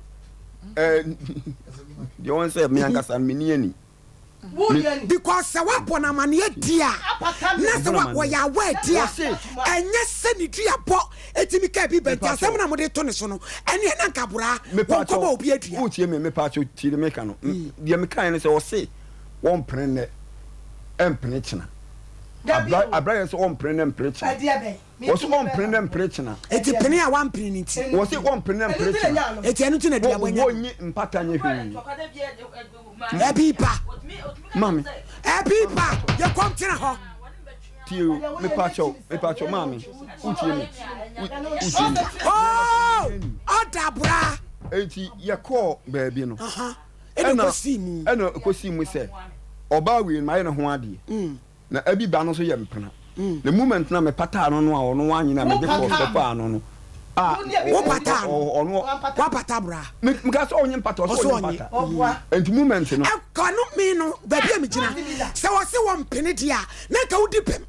ɛɛ, deɛ wɔn sɛ me ankasa no, menni ani. Because sɛ woabɔ no amaneɛ di a, na sɛ wɔyɛ aware di a, ɛnyɛ sɛ ne duabɔ ɛtumi kaa bi ba nti asɛm no a mode to ne so no, ɛneɛ na nka boraa wɔnkɔbɔ obi adua. Wotie me, mepaakyɛw tie deɛ meka no. Deɛ mekaeɛ ne sɛ ɔse wɔmpene nnɛ ɛmpene kyena. Abra yɛ sɛ wɔmpene nnɛ mpene kyena. Wɔse wɔmpene nnɛ mpene kyena. Eti pene a wampene no nti. Wɔse wɔmpene nnɛ mpene kyena. Eti ɛno nti na duabɔ nya no. Wɔnyi mpata nyɛ hwee. Ɛbi ba. Maame. Ɛbi ba. Yɛ kɔm tena hɔ. Tie o, mepakyɛw, mepakyɛw, maame, wotie me, wotie me. Oh, ɔda bra. Enti yɛkɔɔ baabi no. Ɛna ɛkɔsii mu. Ɛna ɛkɔsii mu sɛ ɔbaa wei no mayɛ ne ho adeɛ. Na Abi ba no nso yɛ mpena. The moment na mepataa no no a ɔno wannye na mede kɔɔ kɔfaa no no a Wopataa no? ɔno Woapata bra? Me meka sɛ ɔnye mpata ɔsɛ Ɔsɛ ɔnye ɔnye. mpata. Nti moment no. Ɛka no me no baabi a megyina sɛ ɔse wɔmpene deɛ a na nka wodi bem.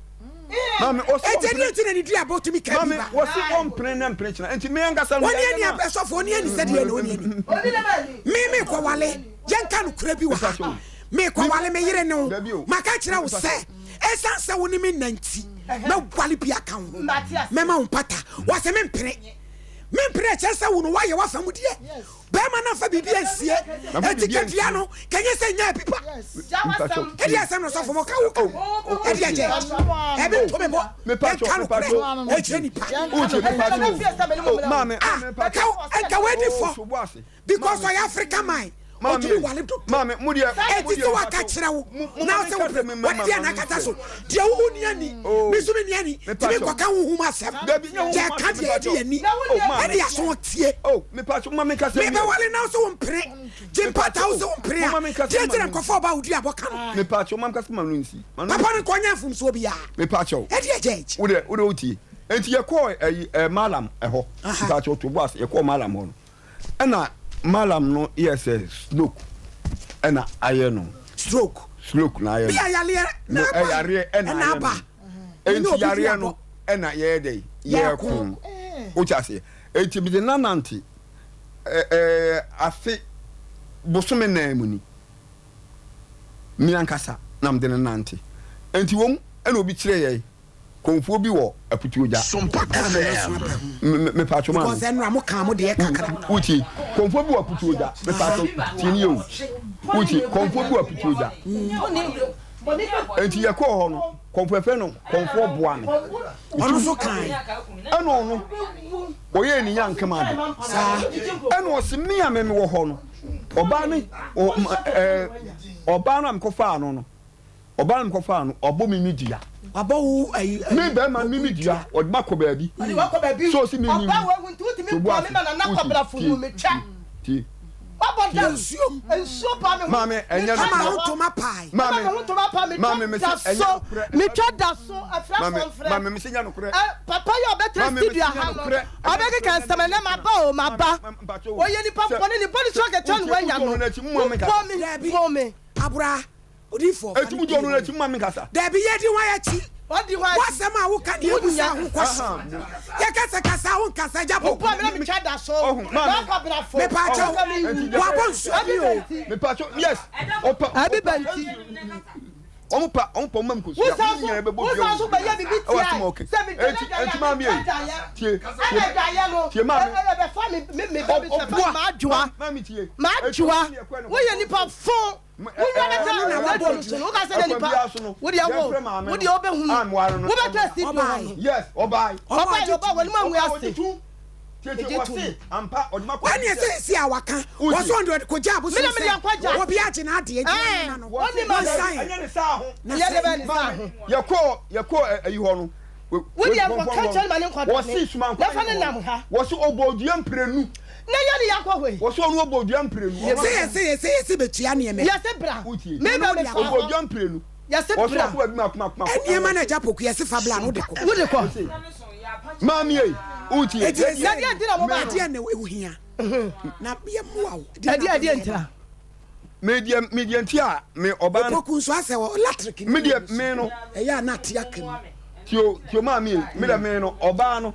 Maame, ɔsi Eti ɔmpene. ɛdeɛ nti na ne duabɔ tumi ka bi Maame, ba? wɔsi ɔmpene na mpene kyena. Nti me ankasa no Ɔni yɛayɛ ani no a. sɔfo ɔni ani sɛdeɛ na ɔni ani. Me me kɔ wale yɛnka nokorɛ bi wɔ ha. Me kɔ wale me yere ne wo. Dabi o. Maka kyerɛ wo sɛ ɛsan sɛ wo ne me nna nti mɛwale bi aka wo ho. Mɛma wo mpata. Wɔse me mpene. Me mpene ɛkyerɛ sɛ wo no woayɛ w'afa mu deɛ. Bɛrima no amfa biribi ansie. Enti kadua no kɛnyɛ sɛ nyaa bi pa. Ɛdeɛ asɛm no sɔfo mo ka wo ka. Ɛdeɛ kyɛ. Ɛbi nto me bɔ. Yɛnka nokorɛ ɛkyerɛ nipa. Ah, ka nka wadi fɔ because ɔyɛ Africa man. Ɔtumi wale dodo. Enti sɛ waka kyerɛ wo na sɛ wɔde deɛ na akata so deɛ wo ni ani me nso me ni ani tumi nkɔka honhom asɛm yɛka deɛ yɛde yɛn ani ɛne yɛaso tie mebɛwale na wo sɛ wo mpene gye mpata wo sɛ wo mpene a deɛ nti na nkɔfa ɔba wo dua bɔ ka no papa no nkɔnyɛ mfomsoɔ biara ɛdeɛ gyɛgye wode wode wotie enti yɛkɔɔ ɛyi malam ɛhɔ mpakyɛw to bo ase yɛkɔɔ malam hɔ no Ɛna malam no yɛɛ sɛ stroke ɛna ayɛ no. Stroke. Stroke na ayɛ no. Bia yareɛ na aba. Yareɛ ɛna ayɛ no. Enti yareɛ no ɛna yɛyɛ dɛ yɛko. Wote aseɛ? Enti mede nanante ɛɛ afe bosome nan mu ni. Me ankasa na mede no nante. Enti wɔm ɛna obi kyerɛ yɛn. Kɔmfoɔ bi wɔ Aputuogya. Sompa FM. Mepatwo maame. Because ɛnura mo kan mo deɛ kakra. Wuti kɔmfoɔ bi wɔ Aputuogya. Mepatwo tie ni o. Wuti kɔmfoɔ bi wɔ Aputuogya. Enti yɛ kɔɔ hɔ no kɔmfoɔ ɛfɛ no kɔmfoɔ boa me. Ɔno nso kan. Ɛna ɔno ɔyɛ ne nyankema de. Saa. Ɛna ɔsi me a me wɔ hɔ no ɔbaa ne ɔbaa no a mekɔfaa no no. Ɔbaa no mekɔfaa no, ɔbɔ me me dua. Wabɔ wo ayi. Me bɛrima me me dua, ɔde ma kɔ baabi. Ɔde wakɔ baabi. So ɔsi me ni mu. Ɔbaa wawu nti wotumi So bu bɔ ase. me ma nana Wuti kɔbrafo tie hu me twɛ. tie. Wabɔ dam. Nsuo mu. Nsuo pa me ho. Maame ɛnyɛ Ama nokorɛ. wo ntoma pae. Maame Ama me ho ntoma pae. maame Metwa mese da ɛnyɛ so. nokorɛ. Metwa da so. Afirafoɔ Maame mfrɛ. maame mese nyɛ nokorɛ. Ɛ papa yi a ɔbɛtena Maame mese studio nyɛ ha no, nokorɛ. ɔbɛkeka nsɛm ɛnɛ maba o maba. Mpakyɛ o. Ɔyɛ nipa Sɛ bɔne ne bɔne so sɛ akatua na wotie wanya wotie no. ɔno n'akyi mma me nkasa. Wobɔ me Dabi. bɔ me. Abra. Odiyifoɔ, fa Enti no mudi pue ɔno ma n'akyi mma me nkasa. Dabi, yɛdi hwan akyi? Ɔdi hwan akyi? W'asɛm a woka deɛ ebu saa ho kɔhye. Yɛka sɛ kasa a wonkasa, agya bɔ. Wobɔ me na metwa da so. Ɔho, maame. Makɔ brafo. Mepaakyɛw, Ɔka me nwu. wabɔ nsuo bi o. Mepaakyɛw, yes. Ɔpa, Abi ɔpa. banti. Ɔmo pa, ɔmo pa ɔmo ma me kosua. Wosan Mo so, nyinaa bɛbɔ dua wosan wɔ so dua. bɛyɛ biribi Ɛwɔ tia asɛm a ɔka. sɛ medwane Enti, adwaeɛ enti a maame metwa ei, adwaeɛ. tie, Ɛna tie, adwaeɛ no, tie maame. ɛ- ɛ- ɛbɛfa me me me ba bi sɛ Ɔboa. fa m'adwoa. Maame tie. Enti M'adwoa. ɔmo ne ɛkɔɛ no Woyɛ nipa fo. Wonwa bɛtɛ Ɔno na wabɔ radio no so no, woka sɛ dɛ nipa, wo deɛ wo, wo deɛ wobɛhunu, wobɛtɛ studio hɔ no. Yes, ɔbae. Ɔbae, ɔbae, w'anim angu ase. Tietie, ɔse ampa ɔde ma kɔ. Wani ɛsɛ esi a waka, wɔsɔ ɔde ɔde kɔgya abosom Mena mede sɛ akɔgya. obi agye n'adeɛ nti Ɛɛ, wɔn no wɔnni ma wɔn nsan. Ɛnyɛ ne saa ho. Na Ɛnyɛ deɛ sɛ bɛyɛ ne saa ho. Yɛkɔɔ yɛkɔɔ ayi hɔ no. Wo deɛ nkɔka nkyɛn ma ne nkɔdane. Wɔse suma nkwa Na fa ne nam ha. Wɔse ɔbɔ dua mprenu. Na yɛ ne yɛakɔ hɔ yi. Wɔse ɔno ɔbɔ dua mprenu. Sɛ yɛsɛ yɛsɛ yɛsɛ bɛtua nneɛma. Yɛse bra. Wotie. Me bɛ me fa Ɔbɔ hɔ. dua mprenu. Yɛse Wɔse bra. ɔkɔ baabi mako mako mako. Nneɛma na agya poku yɛse fa bla no wode kɔ. Wode kɔ. Maame ei, wotie. Eti ɛsɛ Na deɛ nti na mo ba ha? Ɛdeɛ na ɛho hia na yɛmmoa wo. Ɛdeɛ ɛdeɛ ntira. Me deɛ me deɛ nti a me ɔbaa no. Opoku nso asɛ wɔ electric. Me deɛ me no. Ɛyɛ a na ate aka mu. Tio tio maame yi me deɛ me no ɔbaa no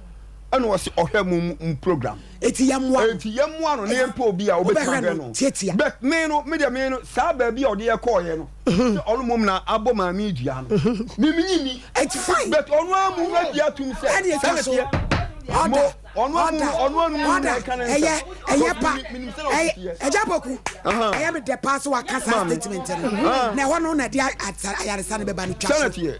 ɛna ɔsi ɔhwɛ mu mu program. Eti yɛ mmoa no. Eti yɛ mmoa no na yɛn pɛ obi a obetumi ahwɛ no. Tietia. But me no me deɛ me no saa baabi a ɔde yɛ kɔɔ yɛ no sɛ ɔno mom na abɔ maame yi dua no me me nyi ni. Eti fine. But ɔno amu no adi atum sɛ. Ɛna etwa so. Ɔda. Ɔno amu ɔno amu Ɔda. na ɛka ne nsa. Ɛyɛ ɛyɛ pa. Ɛyɛ ɛgya poku. Ɛyɛ me dɛ paa so waka saa statement no. Na ɛhɔ no na ɛde ayaresa no bɛba no twa so.